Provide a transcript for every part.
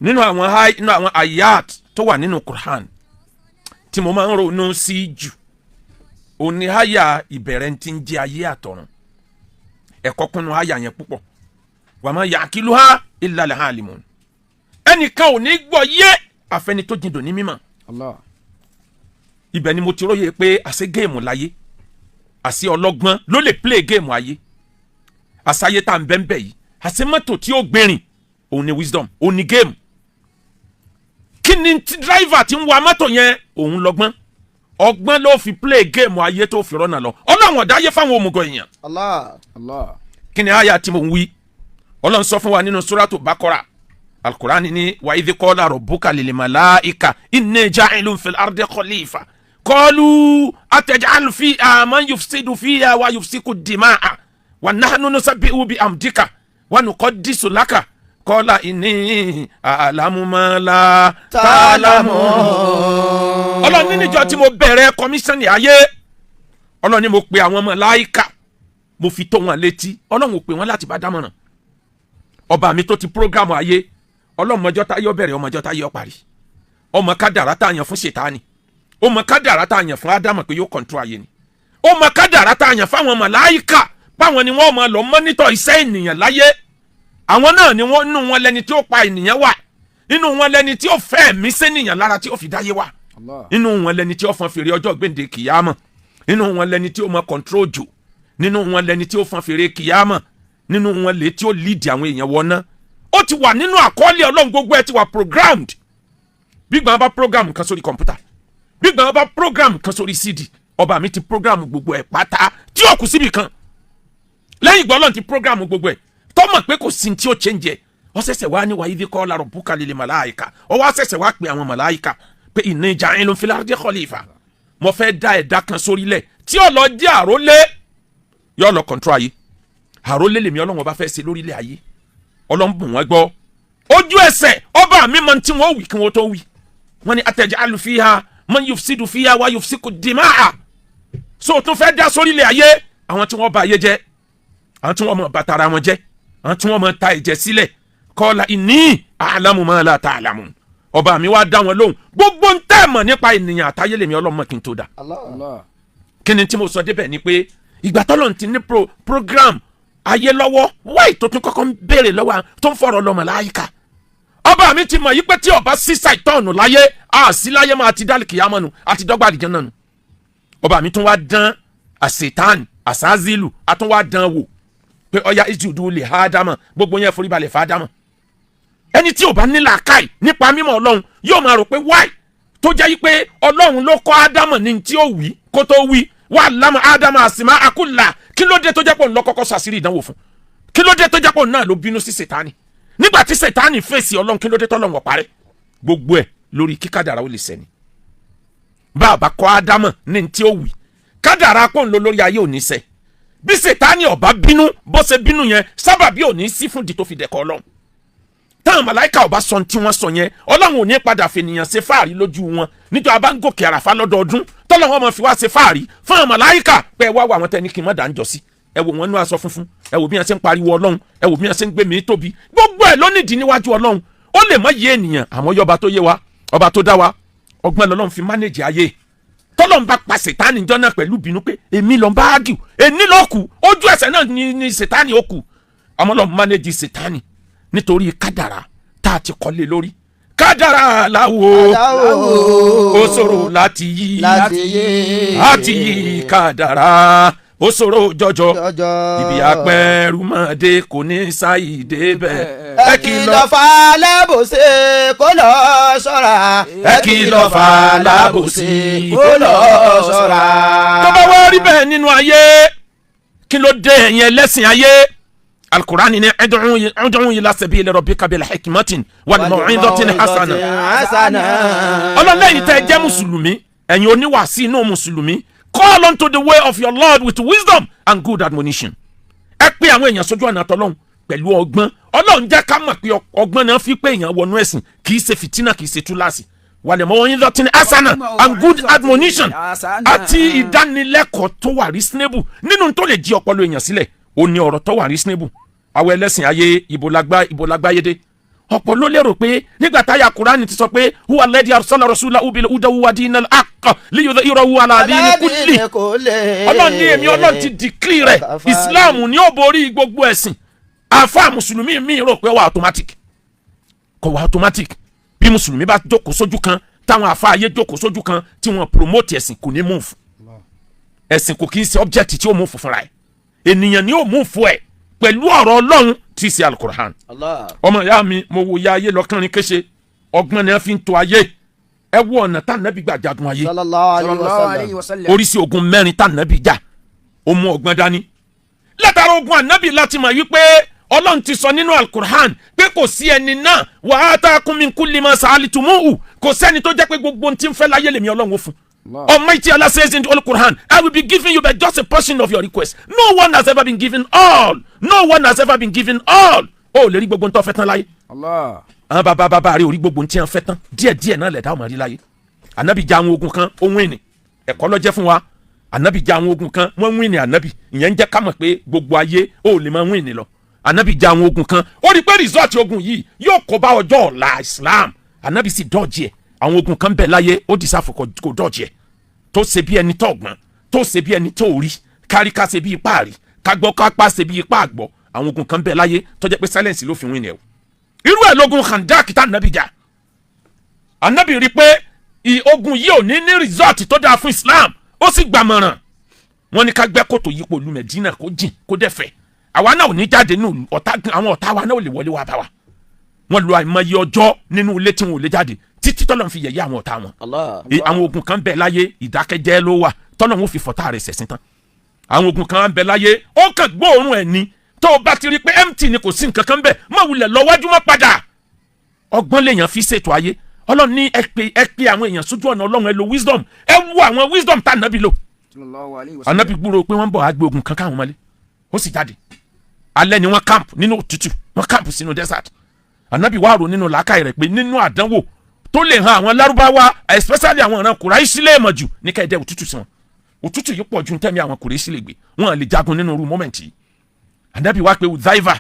Nínú àwọn ayat tó wà nínú Quran tí mo máa ń ronú sí jù, òní àyà ìbẹ̀rẹ̀ tí ń jẹ́ ayé àtọ̀run. Ẹ̀kọ́ kúnnú àyà yẹn púpọ̀. Wa ma ya'qiluha illa al-alimun. Ẹnìkan ò ní gbọ́ yé àfẹni tó jìndò ní mímọ̀. Allah. Ibẹ̀ ni mo ti róye pé àṣẹ game láyé, àṣẹ ọlọ́gbọ́n ló lè play game ayé. Àṣàyé tá à ń bẹ́ ń bẹ̀ yìí, àṣẹ mọ́tò tí ó gbìnrìn, òun ni wisdom, òun ni game. Kí ni tí driver ti ń wa mọ́tò yẹn? Òun lọ́gbọ́n. Ọgbọ́n ló fi play game ayé tó fi rọ́nà lọ. Ọlọ́run ọ̀dá ayé fáwọn òmùgọ̀ èèyàn. Allah. Allah. Kí ni àyà tí mo ń wí? Ọlọ́run sọ fún wa nínú Suratu Bakora, Alukurani ní wa idh qala rabbuka lil malaika inni ja'ilun fil ardi khalifa qalu ataj'alu fiha man yufsidu fiha wa yufsiku dima'a wa nahnu nusabbihu bi amdika wa nuqaddisu laka qala inni a'lamu ma la ta'lamun. Ọlọ́run ní níjọ́ tí mo bẹ̀rẹ̀ kọmíṣánì ayé, Ọlọ́run ní mo pe àwọn màláíkà, mo fi tó wọn létí. Ọlọ́run ò pè wọ́n láti bá dámọ̀ràn. Ọba mi tó ti program ayé, Ọlọ́run mọjọ́ tá yọ bẹ̀rẹ̀, ọmọjọ́ tá yọ parí, ọmọ kádàrá tá a yàn fún Ṣètánì, ọmọ kádàrá tá a yàn fún Ádámù pé yóò control ayé ni, ọmọ kádàrá tá a yàn fáwọn màláíkà báwọn ni wọ́n máa lọ monitor iṣẹ́ ènìyàn láyé. Àwọn náà ni wọ́n, nínú wọn lẹni tí ó pa ènìyàn wà, nínú wọn lẹni tí ó fẹ́ ẹ̀mí sẹ́nìyàn lára tí ó fi dáyé wà, Allah. nínú wọn lẹni tí ó fọn fèrè ọjọ́ gbèǹde kìyàmọ̀, nínú wọn lẹni tí ó mọ control jù, nínú wọn lẹni tí ó fọn fèrè kìyàmọ̀, nínú wọn lè tí ó lead àwọn èèyàn wọná. Ó ti wà nínú àkọọ́lẹ̀ Ọlọ́run, gbogbo ẹ ti wà programmed. Bí gbọ́n bá program kan sórí kọ̀ǹpútà, bí gbọ́n bá program kan sórí CD, ọba mi ti program gbogbo ẹ̀ pátá tí ó kù síbi kan. Lẹ́yìn ìgbà Ọlọ́run ti program gbogbo ẹ̀, tọ́mọ̀ pé kò sí tí ó change ẹ̀, ó ṣẹ̀ṣẹ̀ wá ní wa idh qala rabbuka lil malaika, ó wá ṣẹ̀ṣẹ̀ wá pé àwọn màláìka pé inni ja'ilun fil ardi khalifa, mo fẹ́ dá ẹ̀dá kan sórílẹ̀ tí ó lọ jẹ́ àrólé, yóò lọ control ayé. Àrólé lèmi Ọlọ́run ọba fẹ́ ṣe lórílẹ̀ ayé. Ọlọ́run bùn wọ́n gbọ́ ojú ẹsẹ̀. Ọba mi mọ tí wọ́n wí kí wọ́n tó wí. Wọ́n ní ataj'alu fiha man yufsidu fiha wa yufsiku dima'a. So tún fẹ́ dá sórílẹ̀ ayé àwọn tí wọ́n bà ayé jẹ́, àwọn tí wọ́n mọ̀ bàtàrà wọn jẹ́, àwọn tí wọ́n mọ̀ ta ẹ̀jẹ̀ sílẹ̀? Qala inni a'lamu ma la ta'lamun. Ọba mi wá dá wọn lóhùn, gbogbo ń tẹ́ mọ̀ nípa ènìyàn àtayé lèmi Ọlọ́mọ kí n tó dá. Allah. Allah. Kí ni tí mo sọ débẹ̀ ni pé ìgbà tọ́lọ̀ ti ní program ayé lọ́wọ́, wáì tó tún kọ́kọ́ ń béèrè lọ́wọ́ tó ń fọ̀rọ̀ lọ màláíkà? Ọba mi ti mọ̀ yí pé tí ọba sí ṣàìtọ́ọ̀nù láyé, a sí láyé máa ti dálì kìyàmọ́ nu àti dọ́gba àlìjẹ́ náà nu. Ọba mi tún wá dán àṣetán àṣàzílù, a tún wá dán wò pé ọya ìjùdú lè ha ádámọ̀, gbogbo yẹn foríbalẹ̀ fún Ádámọ̀. Ẹni tí ò bá ní làákàyè nípa mímọ̀ Ọlọ́run yóò máa rò pé wáì tó jẹ́ yí pé Ọlọ́run ló kọ́ Ádámọ̀ ní tí ó wí kó tó wí wà lámà Ádámọ̀ àsìmá akúlà. Kí ló dé tó jẹ́ pé òun lọ kọ́kọ́ ṣàṣírí ìdánwò fún? Kí ló dé tó jẹ́ pé òun náà ló bínú sí Sètáni nígbà tí Sètáni fèsì Ọlọ́run? Kí ló dé tọ́lọ́run ọ̀parẹ́ gbogbo ẹ̀ lórí kíkádàrá ó lè sẹ́ni bá a bá kọ́ Ádámọ̀ ní tí ó wí? Kádàrá pọ̀ ń lọ lórí ayé ò ní sẹ́. Bí Sètáni ọba bínú bó ṣe bínú yẹn, sábàbí ò ní sí fún di tó fi dẹ̀kọ́ Ọlọ́run. Táwọn màláìka ọba sọ tí wọ́n sọ yẹn, Ọlọ́run ò ní padà fènìyàn ṣe fáàrí lójú wọn níjọ́ abá ń gòkè Àràfá lọ́dọọdún, tọ́lọ́run ọmọ fi wá ṣe fáàrí fún àwọn màláìka pé ẹ wá wo àwọn tẹ́ni kí n má dà ń jọ sí, ẹ wò wọ́n nú aṣọ funfun, ẹ wò bí wọ́n ṣe ń pariwo Ọlọ́run, ẹ wò bí wọ́n ṣe ń gbé mi tóbi. Gbogbo ẹ̀ ló nídìí níwájú Ọlọ́run. Ó lè má yé ènìyàn, àmọ́ yọba tó yé wa, ọba tó dá wa, ọgbọ́n lọ́lọ́run fi manage ayé. Tọ́lọ́run bá pa Sètáni jọ náà pẹ̀lú bínú pé èmi lọ́n bá ágìw, èmi ló kù, ojú ẹsẹ̀ náà ni Sètáni ó kù. Àmọ́ lọ́n manage Sètáni nítorí kádàrá tá a ti kọ́lé lórí. Kádàrá láwo, ó ṣòro láti yí, láti yí, láti yí kádàrá, ó ṣòro jọjọ. Jọjọ. Ibi apẹ̀rùmọ̀dé kò ní sáyì débẹ̀. Ẹ kìlọ̀ f'alábòsí kó lọ ṣọ́ra. Ẹ kìlọ̀ f'alábòsí kó lọ ṣọ́ra. Tó bá wá rí bẹ́ẹ̀ nínú ayé, kí ló dé ẹ̀yin ẹlẹ́sìn ayé? Alukurani ní ud'u ila sabili rabbika bil hikmatin wal maw'izatil hasana. Hasana. Ọlọ́lẹ́yìn tẹ́ ẹ jẹ́ mùsùlùmí, ẹ̀yin oníwàásí inú mùsùlùmí, call unto the way of your Lord with wisdom and good admonition. Ẹ pé àwọn èèyàn sójú ọ̀nà àtọ́lọ́hún pẹ̀lú ọgbọ́n. Ọlọ́run jẹ́ ká mọ̀ pé ọgbọ́n náà fi pé èèyàn wọnú ẹ̀sìn, kì í ṣe fìtínà, kì í ṣe túláàsì. Wal maw'izatil hasana and good admonition àti ìdánilẹ́kọ̀ọ́ tó wà reasonable. Nínú tó lè jí ọpọlọ èèyàn sílẹ̀, ó ní ọ̀rọ̀ tó wà reasonable. Àwọn ẹlẹ́sìn ayé, ìbò lágbá, ìbò lágbáyédé. Ọ̀pọ̀ ló lérò pé nígbà táyà Kúránì ti sọ pé huwa alladhi arsala rasulahu bil huda wa dinil haqq liyudhhirahu ala dini kulli. Ọlọ́run ní èmi Ọlọ́run ti declare rẹ̀, Islam ní ó borí gbogbo ẹ̀sìn. Àfa mùsùlùmí mi rò pé ó wà automatic. Kò wà automatic. Bí mùsùlùmí bá jókòó sójú kan, táwọn àfa ayé jókòó sójú kan, tí wọ́n promote ẹ̀sìn, kò ní move. Ẹ̀sìn kò kí ń ṣe object tí ó move fúnra ẹ̀. Ènìyàn ni ó move ẹ̀ pẹ̀lú ọ̀rọ̀ Ọlọ́run tí í ṣe Alukur'an. Ọmọ ìyá mi, mo wo ya ayé lọ́kànrin kése. Ọgbọ́n ni wọ́n fi ń to ayé. Ẹ wo ọ̀nà tá nàbí gbà jagun ayé. Sallallahu alayhi wa Sallallahu sallam. alayhi wa sallam. Oríṣi ogun mẹ́rin tá nàbí jà, ó mú ọgbọ́n dání. Látara ogun ànábì láti mọ̀ wípé Ọlọ́run ti sọ nínú Alukur'an pé kò sí ẹni náà wa atakum min kulli ma sa'altumuhu, kò sẹ́ni tó jẹ́ pé gbogbo ohun tí ń fẹ́ láyé lèmi Ọlọ́run ó fún. Almighty Allah says in the Holy Quran, "I will be giving you but just a portion of your request." No one has ever been given all. No one has ever been given all. Ó lè rí gbogbo ohun tó fẹ́ tán láyé. Allah. Àwọn bàbá bàbá rẹ̀ ò rí gbogbo ohun tí wọ́n fẹ́ tán. Díẹ̀ díẹ̀ náà lẹ̀dá ọmọ rí láyé. Ànábì ja àwọn ogun kan, ó win. Ẹ̀kọ́ ló jẹ́ fún wa. Ànábì ja àwọn ogun kan, wọ́n win ànábì. Ìyẹn ń jẹ́ ká mọ̀ pé gbogbo ayé ó lè máa win lọ. Ànábì ja àwọn ogun kan, ó rí pé result ogun yìí yóò kó bá ọjọ́ ọ̀la Islam. Ànábì sì dodge ẹ̀. Àwọn ogun kan bẹ̀ láyé, ó dìsáfù kò dodge ẹ̀, tó ṣe bí ẹni tó gbọ́n, tó ṣe bí ẹni tó rí káríká, ṣe bí ipá rí kágbọ́, kápá ṣe bí ipá àgbọ́. Àwọn ogun kan bẹ̀ láyé tó jẹ́ pé silence ló fi win ẹ̀ o. Irú ẹ̀ lógun Khandak tá ànábì jà. Ànábì rí i pé ogun yìí ò ní ní result tó dáa fún Islam, ó sì gbàmọ̀ràn. Wọ́n ní ká gbẹ́ kòtò yípo ìlú Mẹ̀dínà, kó jìn, kó dẹ̀ fẹ̀. Àwa náà ò ní jáde nínú ọ̀tá, àwọn ọ̀tá wa náà ò lè wọlé wá bá wa. Wọ́n lo àìmọye ọjọ́ nínú ilé tí wọn ò lè jáde, títí tọ́lọ́ fi yẹ̀yẹ́ àwọn ọ̀tá wọn. Allah. Àwọn ogun kan bẹ láyé, ìdákẹ́jẹ́ ló wà tọ́lọ́ wọn fi fọ̀tá rẹ̀ sẹ̀sìn tán. Àwọn ogun kan bẹ láyé, ó kàn gbóòórùn ẹ̀ ni. Tó o bá ti rí i pé empty ni, kò sí nǹkan kan bẹ̀, má wulẹ̀ lọ wájú, má padà. Ọgbọ́n lèèyàn fi ṣètò ayé. Ọlọ́run ní ẹ pé àwọn èèyàn sójú ọ̀nà Ọlọ́run, ẹ lo wisdom. Ẹ wo àwọn wisdom tá ànábì lò. Sallallahu alayhi wa sallam. Ànábì gbúrò pé wọ́n ń bọ̀ á gbé ogun kan káwọn mọ́lé, ó sì jáde. Alẹ́ ni wọ́n camp nínú òtútù, wọ́n camp sínú desert. Ànábì wá rò nínú làákàyè rẹ̀ pé nínú àdánwò tó lè hàn àwọn Lárúbáwá, especially àwọn ọ̀ràn Kùráìṣì lè mọ̀ jù ní kẹ́ẹ̀dẹ́ òtútù sí wọn. Òtútù yìí pọ̀ ju tẹ́mi àwọn Kùráìṣì lè gbé, wọn lè jagun nínú irú moment yìí. Ànábì wá pé Udhaifa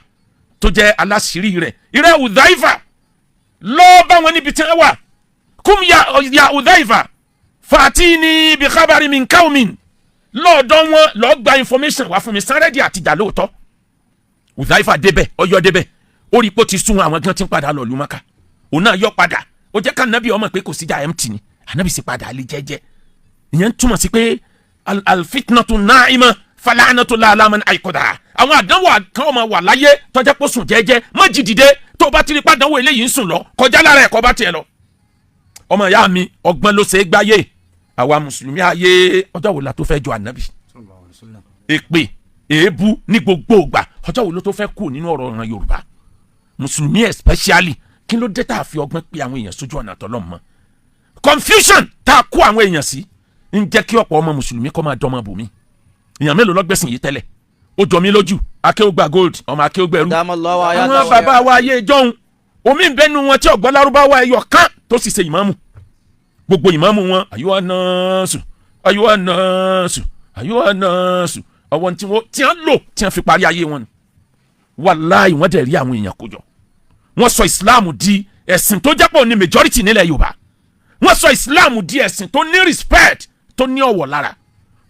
tó jẹ́ aláṣírí rẹ̀. Ìrẹ́ Udhaifa, lọ́ọ́ bá wọn níbi tí wọ́n wà. Kum ya Udhaifa fatini bi khabari min kaumin. Lọ́ọ̀dọ́ wọn, lọ́ọ́ gba information wá fún mi sárẹ́dì àtìjà lóòótọ́. Udhaifa débẹ̀, ọyọ́ débẹ̀, ó rí i pé ó ti sún àwọn gan tí ń padà lọ ìlú Mákà. Òun náà yọ padà. Ó jẹ́ ká nàbí ọmọ pé kò síjà, empty ni. Ànábì sì padà lé jẹ́jẹ́. Ìyẹn ń túmọ̀ sí pé alfitnatu naima falanatu lalaman àìkọ́dà. Àwọn àdánwò kan ọmọ wà láyé tọ́jà pọ̀ sùn jẹ́jẹ́, má jí dìde. Tó o bá ti rí pàdánwò eléyìí ń sùn lọ, kọjá lára ẹ̀kọ́ bá tiẹ̀ lọ. Ọmọ ìyá mi, ọgbọ́n ló ṣe é gbáyé. Àwa mùsùlùmí ayé, ọjọ́ wo la tó fẹ́ jọ ànábì? Sallallahu alayhi wa sallam. Èpè, èébú ní gbogbo ìgbà, ọjọ́ wo ló tó fẹ́ kú nínú ọ̀rọ̀ ọ̀ràn Yorùbá mùsùlùmí especially? Kí ló dé tá a fi ọgbọ́n pé àwọn èèyàn sójú ọ̀nà àtọ́lọ́ mọ́? Confusion tá a kó àwọn èèyàn sí ń jẹ́ kí ọ̀pọ̀ ọmọ mùsùlùmí kọ́ máa dọ́mọ bòmí. Èèyàn mélòó lọ́gbẹ̀sìn yìí tẹ́lẹ̀? Ó jọ mí lójú. Akéwògbà gold, ọmọ akéwògbẹ̀rú. Dámọ̀lọ́wọ́ Àwọn ayatollah. bàbá wa ayé ìjọ́un, omi ń bẹ́nu wọn tí ọ̀gbọ́n Lárúbáwá ẹyọ kan tó sì ṣe ìmáàmù. Gbogbo ìmáàmù wọn, àyùwá nọ́ọ̀sù, àyùwá nọ́ọ̀sù, àyùwá nọ́ọ̀sù, ọwọ́n tí wọ́n tí wọ́n lò tí wọ́n fi parí ayé wọn ni. Wàláì, wọ́n dẹ̀ rí àwọn èèyàn kójọ. Wọ́n sọ Ìsìláàmù di ẹ̀sìn tó jẹ́ pọ̀ ní majority nílẹ̀ Yorùbá. Wọ́n sọ Ìsìláàmù di ẹ̀sìn tó ní respect, tó ní ọ̀wọ̀ lára.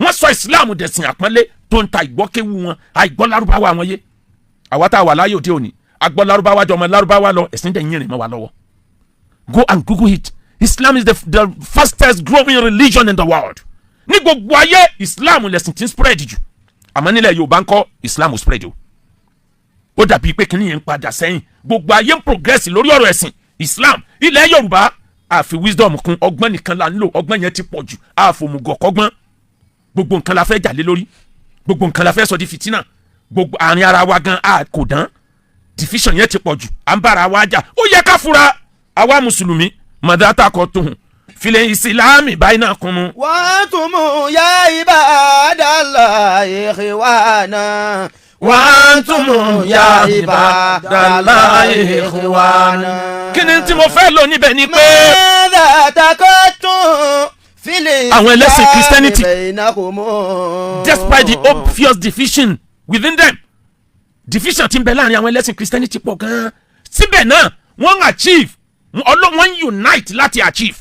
Wọ́n sọ Ìsìláàmù dẹ̀sìn àpọ́nlé tó ń ta ìgbọ́kéwu wọn, àìgbọ́ Lárúbáwá wọn yé. Àwa tá a wà láyé òde òní, agbọ́ Lárúbáwá jọ ọmọ Lárúbáwá lọ, ẹ̀sìn dẹ̀ yìnrìn mọ́ wa lọ́wọ́. Go and google it. Islam is the fastest growing religion in the world. Ní gbogbo ayé, Islam lẹ̀sìn tí ń spread jù. Àmọ́ nílẹ̀ Yorùbá ń kọ́, Islam ò spread o. Ó dàbí pé kínní yẹn ń padà sẹ́yìn. Gbogbo ayé ń progress lórí ọ̀rọ̀ ẹ̀sìn Islam. Ilẹ̀ Yorùbá, àfi wisdom kún ọgbọ́n nìkan la ń lò. Ọgbọ́n yẹn ti pọ̀ jù, àfòmùgọ̀ kọ́gbọ́n. Gbogbo nǹkan la fẹ́ jà lé lórí, gbogbo nǹkan la fẹ́ sọ di fìtínà. Gbogbo àárín ara wa gan a kò dán. Division yẹn ti pọ̀ jù, à ń bára wa jà. Ó yẹ ká fura, àwa mùsùlùmí mọ̀dátà kọ́ tóhùn filẹ̀ ìsìlámì báyìí náà kún mu. وأنتم يا عباد الله إخوانا وأنتم يا عباد الله إخوانا. Kí ni tí mo fẹ́ lò níbẹ̀ ni pé ماذا تكتم في àwọn ẹlẹ́sìn Christianity, بينكم. despite the obvious division within them, division tí ń bẹ láàrin àwọn ẹlẹ́sìn Christianity pọ̀ gan-an, síbẹ̀ náà Wọ́n ń achieve, wọ́n ń unite láti achieve.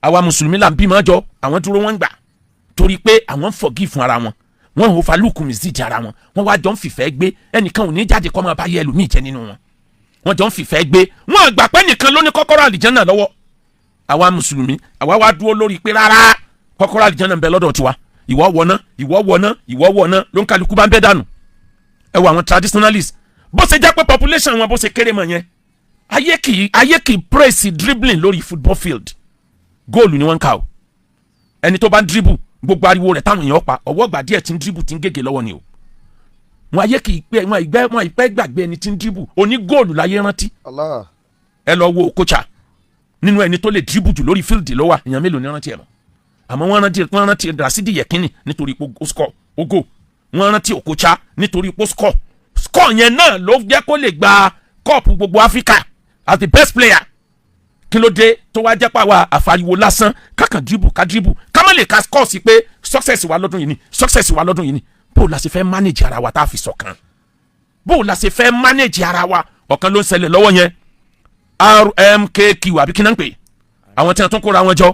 Àwa mùsùlùmí là ń bímọ jọ, àwọn dúró, wọ́n ń gbà torí pé àwọn ń forgive fún ara wọn, wọ́n ń overlook mistake ara wọn, wọ́n wá jọ ń fìfẹ́ gbé. Ẹnìkan ò ní jáde kọ́ máa bá yẹ ẹlòmíì jẹ́ nínú wọn. Wọ́n jọ ń fìfẹ́ gbé. Wọ́n àgbà pé nìkan ló ní kọ́kọ́rọ́ àlìjánà lọ́wọ́. Àwa mùsùlùmí, àwa wá dúró lórí pé rárá, kọ́kọ́rọ́ àlìjánà ń bẹ lọ́dọ̀ tiwa. Ìwọ wọná, ìwọ wọná, ìwọ wọná, ló ń kálukú bá ń bẹ́ dànù. Ẹ wo àwọn traditionalists, bó ṣe jẹ́ pé population wọn bó ṣe kéré mọ̀ yẹn, ayé kì í praise dribbling lórí football field. Góòlù ni wọ́n ń kà o. Ẹni tó bá ń dribble, gbogbo ariwo rẹ̀ táwọn èèyàn pa, ọwọ́ gbà díẹ̀ tí ń dribble tí ń gègé lọ́wọ́ ni o. Wọn ayé kì í pẹ́, wọn ìgbẹ́, wọn ìpẹ́ gbàgbé ẹni tí ń dribble. Oní góòlù láyé rántí. Allah. Ẹ lọ wo Okocha, nínú ẹni tó lè dribble jù lórí field ló wà. Èèyàn mélòó ní rántí ẹ mọ́? Àmọ́ wọ́n rántí Rasidi Yekini nítorí pé ó score, ó go. Wọ́n rántí Okocha nítorí pé ó score yẹn náà ló jẹ́ kó lè gba cup gbogbo Africa as the best player. Kí ló dé tó wá jẹ́ pàwọ́ àfariwo lásán, kákan dribble, ká dribble, ká má lè ka score sí pé success wa lọ́dún yìí ni, success wa lọ́dún yìí ni? Bó o la ṣe fẹ́ manage ara wa tá a fi ṣọ̀kan? Bó o la ṣe fẹ́ manage ara wa? Ọ̀kan ló ń ṣẹlẹ̀ lọ́wọ́ yẹn, RMKQ àbí kí náà ń pè àwọn tí wọ́n tún kóra wọn jọ.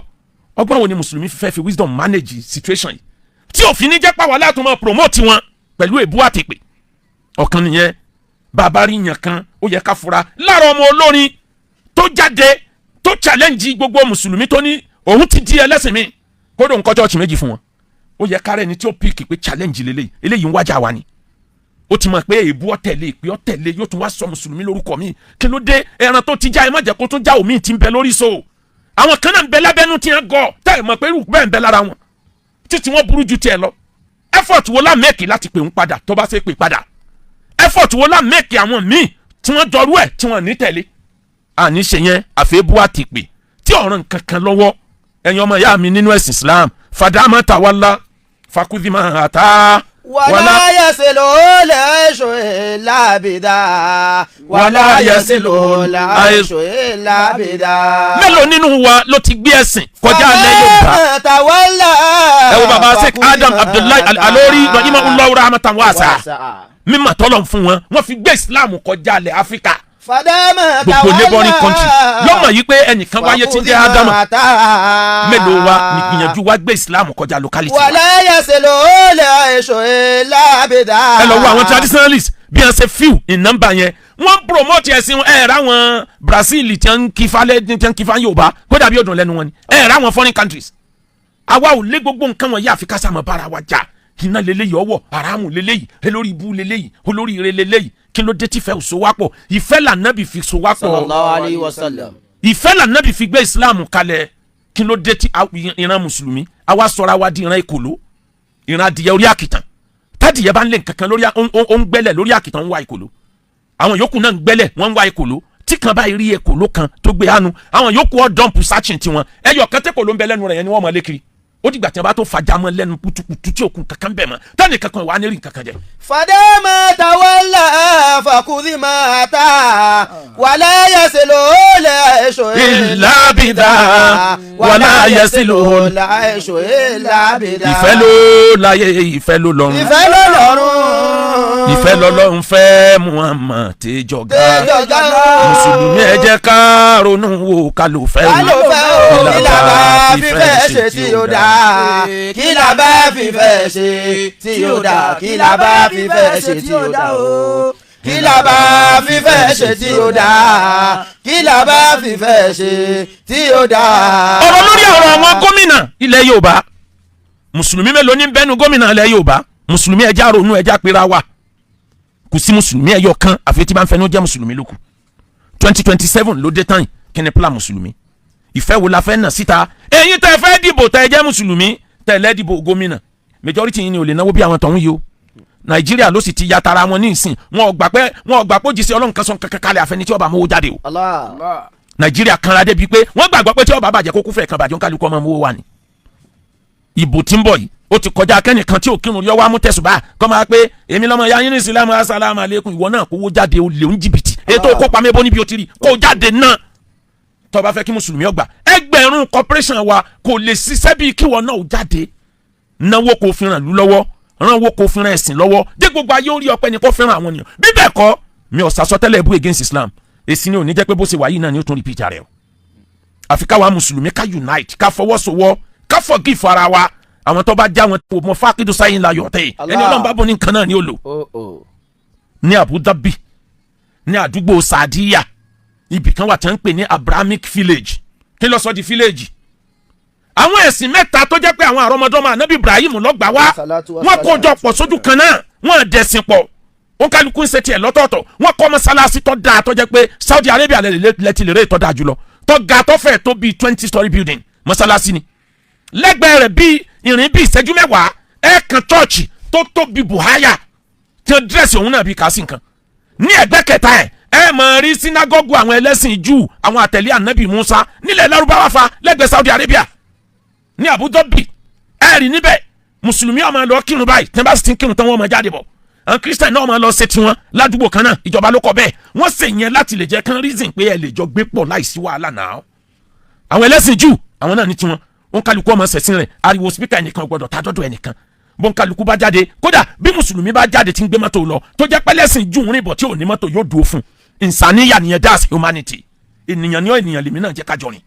Ọgbọ́n wo ni mùsùlùmí fẹ́ fi wisdom manage situation yìí tí òfin ní jẹ́ pàwọ́ láti máa promote wọn pẹ̀lú èbú àtìpè? Ọ̀kan nìyẹn. Bàbá rí yàn kan, ó yẹ ká fura lára ọmọ olórin tó jáde, tó challenge gbogbo mùsùlùmí, tó ní òun ti di ẹlẹ́sìn mi, kódò ń kọ́ church méjì fún wọn. Ó yẹ kárẹ́ ni tí ó pick pé challenge lélẹ́yìí, eléyìí ń wájà wa ni. Ó ti mọ̀ pé èébú ọ̀tẹ̀lé, ìpè ọ̀tẹ̀lé, yóò tún wá sọ mùsùlùmí lórúkọ mi. Kí ló dé? Ẹran tó ti já, ẹ má jẹ́ kó tún já omi tí ń bẹ lórí so. Àwọn kan náà ń bẹ lábẹ́nú tí wọ́n gọ̀ tẹ́ ẹ̀ mọ̀ pé irú bẹ́ẹ̀ ń bẹ lára wọn títí wọ́n burú ju tiẹ̀ lọ. Effort wo la make láti pè ń padà tó bá ṣe pè padà? Effort wo la make àwọn míì tí wọ́n jọrú ẹ̀ tí wọ́n ní tẹ̀lé? Àní ṣe yẹn, àfẹ́bú àtìpè tí ọ̀ràn kankan lọ́wọ́. Ẹ̀yin ọmọ ìyá mi nínú ẹ̀sìn Islam, fàdámà tàwálá fakudima àtà. ولا يصله العيش إلا بدا ولا يصله العيش إلا بدا. Mélòó nínú wa ló ti gbé ẹ̀sìn kọjá alẹ́ Yorùbá? Tawalla. Ẹ wo baba Sheikh Adam Abdullahi Al-Alori rahimahullahu rahmatan wasi'a, mímọ̀ tọ́lọ̀ fún wọn, wọ́n fi gbé Islam kọjá alẹ́ Áfíríkà. Fàdámà. Gbogbo neighboring country lọ́mọ yìí pé ẹnìkan wáyé tí ń jẹ́ Ádámà. Mélòó wa ní gbìyànjú wa gbé Islam kọjá locality wa? ولا يصله العيش إلا بدا. Ẹ lọ wo àwọn traditionalists, bí wọ́n ṣe few in number yẹn, wọ́n promote ẹ̀sìn wọn. Ẹ ráwọn Brazil tí wọ́n ń kí falẹ̀, tí wọ́n ń kí fa Yorùbá, kódà bí ó dùn lẹ́nu wọn ni. Ẹ ráwọn foreign countries. Àwa ò lé gbogbo nǹkan wọn yá, àfi ká sá máa bára wa jà. Iná leléyìí, ọwọ́ haramu leléyìí, olórí ibú leléyìí, olórí ire leléyìí. Kí ló dé tí ìfẹ́ ò so wá pọ̀? Ìfẹ́ lànàbì fi so wá pọ̀. Sallallahu alayhi wa sallam. Ìfẹ́ lànàbì fi gbé Islam kalẹ̀. Kí ló dé tí ìran mùsùlùmí àwa sọra wa di ìran ìkòló, ìran adìyẹ orí àkìtàn? Tádìyẹ bá ń lé nǹkankan lórí, ó ń gbẹ́lẹ̀ lórí àkìtàn, ń wá ìkòló. Àwọn yòókù náà ń gbẹ́lẹ̀, wọ́n ń wá ìkòló. Tí kan báyìí rí èkòló kan tó gbé hánu, àwọn yòókù ọ̀ dump searching tiwọn. Ẹyọ kan tí kòló ń bẹ lẹ́nu rẹ̀ yẹn ni wọ́n mọ̀ lé kiri. Ó dìgbà tí wọ́n bá tó fàjà mọ́ lẹ́nu kutukutu tí òkun kankan bẹ̀ mọ́, tẹ́nì kankan wà á ní rí nǹkan kan jẹ. فدام تولى فخذ ما أتى ولا يصله العيش إلا بدا ولا يصله العيش إلا بدا. Ìfẹ́ ló láyé, ìfẹ́ ló lọ́run. Ìfẹ́ ló lọ́rùn. Ìfẹ́ lọ́lọ́run fẹ́, Muhammad tẹ́jọ́gá. Tẹ́jọ́gá. Mùsùlùmí, ẹ jẹ́ ká ronú wò, ká ló fẹ́ ká ló fẹ́ o? Kí la bá fífẹ́ ṣe tí ó dáa? Kí la bá fífẹ́ ṣe tí ó dáa? Kí la bá fífẹ́ ṣe tí ó dáa o? Kí la bá fífẹ́ ṣe tí ó dáa? Kí la bá fífẹ́ ṣe tí ó dáa? Ọ̀rọ̀ lórí ọ̀rọ̀ àwọn gómìnà ilẹ̀ Yorùbá, mùsùlùmí mélòó ní bẹ́nu gómìnà ilẹ̀ Yorùbá? Mùsùlùmí, ẹ jẹ́ ronú, ẹ jẹ́ pera wa. Kò sí mùsùlùmí ẹyọ kan, àfi tí bá ń fẹnu jẹ́ mùsùlùmí lókù. 2027 ló dé tán yìí. Kí ni plan mùsùlùmí? Ìfẹ́ wo la fẹ́ nà síta? Ẹ̀yin tẹ́ fẹ́ dìbò, tẹ́ jẹ́ mùsùlùmí, tẹ́ lẹ́ dìbò gómìnà, majority yín ni ò lè náwó bí àwọn tọ̀hún yìí o. Nàìjíríà ló sì ti ya tara wọn ní ìsìn. Wọn ò gbà pé òjíṣẹ́ Ọlọ́run kan sọ kankan kalẹ̀, àfẹni tí ó bá mówó jáde o. Allah. Nàìjíríà kanra débi pé wọ́n gbàgbọ́ pé tí ó bá bàjẹ́, kó kúfẹ̀ẹ́ kan bàjẹ́, kálukú ọmọ mówó wà ní. Ìbò tí ń bọ̀ yìí, ó ti kọjá akẹ́nìkan tí ò kírun yọ wá mú tẹ̀sùbá kọ́ máa pé èmi lọ́mọ ya yín ní ìsìlámù, asálàmù alẹ́kùn. Ìwọ náà kówó jáde, ó lè ń jìbìtì ètò kópa mẹ́bọ́ níbi ó ti rí kó jáde náà. Tó bá fẹ́ kí mùsùlùmí ọgbà ẹgbẹ̀rún corporation wa kò lè ṣiṣẹ́ bíi kíwọ náà ó jáde, náwó kò fi ràn lú lọ́wọ́, ránwó kò fi ràn ẹ̀sìn lọ́wọ́ dé. Gbogbo ayé orí ọpẹ́ ni kò fi ràn àwọn ènìyàn. Bí bẹ́ẹ̀ kọ́, Mi ò sàsọtẹ́lẹ̀ bú against Islam. Èsì ni ò ní jẹ́ pé bó ṣe wà yìí náà ni ó tún repeat rẹ̀ o. Àfi káwa mùsùlùmí ká unite, ká fọwọ́sowọ́, ká forgive ara wa. Àwọn tó bá já wọn tó mọ fákìdù sáyìn la yọ̀tẹ̀ ẹni Allah. Ọlọ́run bá bọ́ ní nǹkan náà ni ó lò. Oh, oh. Ní Abu Dhabi, ní àdúgbò Sadiya, ibì kan wà tí wọ́n ń pè ní Abrahamic Village. Kí ló sọ di village? Àwọn ẹ̀sìn mẹ́ta tó jẹ́ pé àwọn àrọ́mọdọ́mọ anabi Ibrahim lọ́gbà wá, Salatu wa wọ́n kó jọ salam. pọ̀ sójú kan náà, wọ́n dẹ̀sìn pọ̀, wọ́n kálukú ń ṣe tiẹ̀ lọ́tọ̀ọ̀tọ̀. Wọ́n kọ́ mọ́sálásí tó dáa, tó jẹ́ pé Saudi Arabia lẹ́tì lè rè tó dáa jùlọ, tó ga, tó fẹ̀ tó bíi 20 story building mọ́sálásí ni. Lẹ́gbẹ̀ẹ́ rẹ̀, bíi ìrìn bíi ìṣẹ́jú 10, ẹ̀ kan chọ́ọ̀chì tó tóbi buhaya tí wọ́n dress òun náà bíi kàásì nǹkan. Ní ẹ̀gbẹ́ kẹta ẹ̀, ẹ máa rí sinagogu àwọn ẹlẹ́sìn Júù, àwọn àtẹ̀lé anabi Musa nílẹ̀ Lárúbáwá fa lẹ́gbẹ̀ẹ́ Saudi Arabia ní Abu Dhabi. Ẹ rí níbẹ̀, mùsùlùmí ó máa lọ kírun báyìí. Tí wọ́n bá sì ti ń kírun tán, wọ́n máa jáde bọ̀. Àwọn Christian náà máa lọ ṣe tiwọn ládùúgbò kan náà. Ìjọba ló kọ bẹ́ẹ̀. Wọ́n ṣe yẹn láti lè jẹ́ kán reason pé ẹ lè jọ gbé pọ̀ láìsí wàhálà náà. Àwọn ẹlẹ́sìn Júù, àwọn náà ní tiwọn. Wọn kálukú ọmọ ṣẹ̀sìn rẹ̀. Ariwo speaker ẹnìkan gbọ́dọ̀ ta dọ́dọ̀ ẹnìkan. Bó ń kálukú bá jáde, kódà bí mùsùlùmí bá jáde tí ń gbé mọ́tò lọ, tó jẹ́ pẹ́lẹ́sìn Júù rìn bọ̀ tí ò ní mọ́tò, yóò dúró fún ìsàníyà nìyẹn. That's humanity. Ènìyàn ní ọ, ènìyàn lèmi náà jẹ́ kájọ rìn.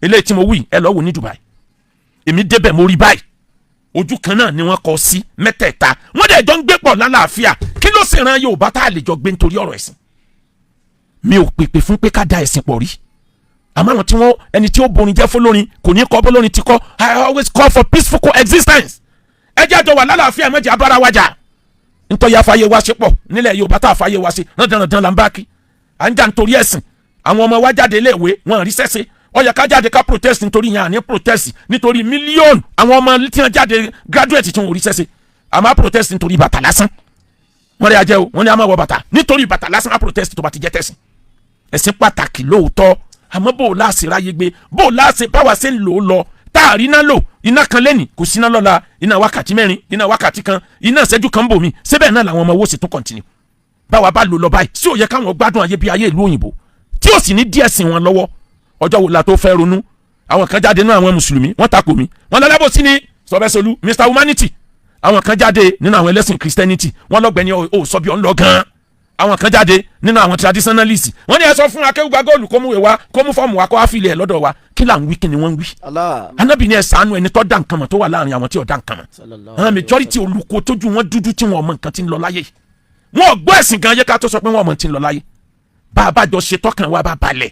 Eléyìí tí mo wí, ẹ lọ́ọ́ wò ní Dubai. Èmi débẹ̀, mo rí báyìí, ojú kan náà ni wọ́n kọ sí mẹ́tẹ̀ẹ̀ta. Wọ́n dẹ̀ jọ ń gbé pọ̀ lálàáfíà. Kí ló sì ran Yorùbá tá a lè jọ gbé nítorí ọ̀rọ̀ ẹ̀sìn? Mi ò pèpè fún pé ká da ẹ̀sìn pọ̀ rí, àmọ́ àwọn tí wọ́n, ẹni tí ó borin jẹ́ fọlórin kò ní kọ́ bọ́lórin ti kọ́. I always call for peaceful coexistence. Ẹ jẹ́ àjọ wà lálàáfíà, mẹ́jẹ̀ abára wa jà. Ntọ́ya afáyé wa ṣe pọ̀ nílẹ̀ Yorùbá tá a fàyè wa ṣe rándanrandan là ń bá kí à ń jà nítorí ẹ̀sìn. Àwọn ọmọ wa jáde iléèwé, wọn rí sẹ́sẹ́. Ó yẹ ká jáde ká protest nítorí yẹn. Àní protest nítorí mílíọ̀nù àwọn ọmọ tí wọ́n jáde graduate tí wọ́n ò rí sẹ́sẹ́. Àmọ́ protest nítorí bàtà lásán, wọ́n rí ajẹ́ o. Wọ́n ní a máa wọ bàtà nítorí bàtà lásán, á protest. Tó bá ti jẹ́ tẹ̀sìn, ẹ̀sìn pàtàkì lóòótọ́, àmọ́ bó o láàṣẹ ráyé gbé, bó o láàṣẹ báwa ṣe ń lò ó lọ, tá a rí iná lò, iná kan lẹ́nì kò sí iná lọ́la, iná wákàtí 4, iná wákàtí 1, iná ìṣẹ́jú kan bò mí síbẹ̀ náà làwọn ọmọ owó sì tún continue. Báwa bá lò lọ báyìí sí, ò yẹ káwọn gbádùn ayé bí ayé ìlú òyìnbó tí ò sì ní díẹ̀ sí wọn lọ́wọ́. Ọjọ́ wo la tó fẹ́ ronú? Àwọn kan jáde nínú àwọn mùsùlùmí, wọ́n takò mí, wọ́n lọ́lẹ́bọ̀ sí ni sọ̀bẹ́sọ̀lù Mr Humanity. Àwọn kan jáde nínú àwọn ẹlẹ́sìn Christianity, wọ́n lọ́gbẹ̀ni ò sọ bí ọ̀ ń lọ gan-an. Àwọn kan jáde nínú àwọn traditionalist, wọ́n ní ẹ sọ fún akéwùgbà góòlù kó mú ìwé wa, kó mú fọ́ọ̀mù wa, kó wá fìlẹ̀ ẹ̀ lọ́dọ̀ wa. Kí là ń wí? Kí ni wọ́n ń wí? Allah. Anábì ní ẹ ṣàánú ẹni tó dá nǹkan mọ̀ tó wà láàrin àwọn tí ò dá nǹkan mọ̀. Sallallahu àwọn majority olùkọ́ tójú wọn dúdú tí wọn ò mọ nǹkan tí ń lọ láyé yìí, wọn ò gbọ́ ẹ̀sìn gan yẹ ká tó sọ pé wọn ò mọ tí ń lọ láyé. Bá a bá jọ ṣe tọkàn wa bá balẹ̀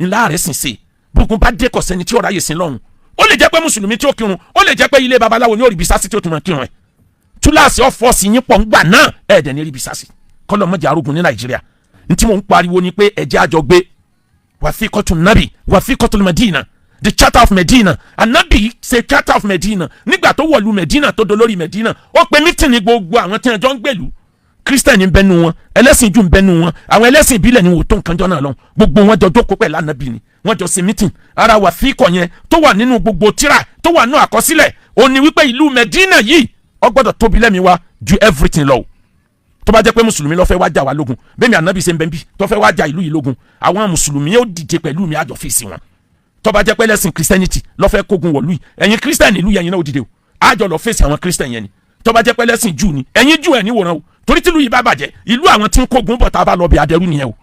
ńlá rẹ̀ sìn ṣe bógun bá dé, kọ̀sẹ́ni tí ọ̀rá yè sí lọ́hùn. Ó lè jẹ́ pé mùsùlùmí tí ó kírun, ó lè jẹ́ pé ilé babaláwo ní òrìbí sásì tí ó tún máa kírun ẹ̀. Túláàsì ọ̀fọ́ọ̀sì yín pọ̀ ń gbà náà, ẹ̀ẹ́dẹ̀ ní ríbi sásì. Kọ́lọ́ mọ́jà arógun ní Nàìjíríà. Ntí mò ń pariwo ni pé ẹ̀jẹ̀ àjọ gbé wàfíkọ́tù nabi, wàfíkọ́tù Medina, the Charter of Medina. Anabi ṣe Charter of Medina nígbà tó wọ̀lú Medina, tó dolórí Medina. Ó pe meeting ní gbogbo àwọn tí wọ́n jọ ń gbèlú. Christian ń bẹnu wọn, ẹlẹ́sìn Júù ń bẹnu wọn, àwọn ẹlẹ́sìn ìbílẹ̀ ni wò tó nǹkan jọ náà lọ. Gbogbo wọn jọ jókòó pẹ̀lú anabi ni wọ́n jọ ṣe meeting. Ara wàfíkọ̀ yẹn tó wà nínú gbogbo tíra tó wà nínú àkọsílẹ̀, ó ní wípé ìlú Medina yìí, ó gbọ́dọ̀ tóbi lẹ́mìí wa ju everything lọ o. Tó bá jẹ́ pé mùsùlùmí ló fẹ́ wá jà wá lógun, bẹ́ẹ̀ mi ànábì ṣe ń bẹ́ ń bí tó fẹ́ wá jà ìlú yìí lógun, àwọn mùsùlùmí yóò dìde pẹ̀lú mi, àjọ fèsì wọn. Tó bá jẹ́ pé ẹlẹ́sìn Christianity ló fẹ́ kógun wọ̀lú yìí, ẹ̀yin Christian ìlú yẹn náà ó dìde o, àjọ lọ fèsì àwọn Christian yẹn ni. Tó bá jẹ́ pé ẹlẹ́sìn Júù ni, ẹ̀yin Júù ẹ̀ ní wòran o, torí tìlú yìí bá bàjẹ́, ìlú àwọn tí ń kógun bọ̀, tá a bá lọ bí adẹ́rú nìyẹn o.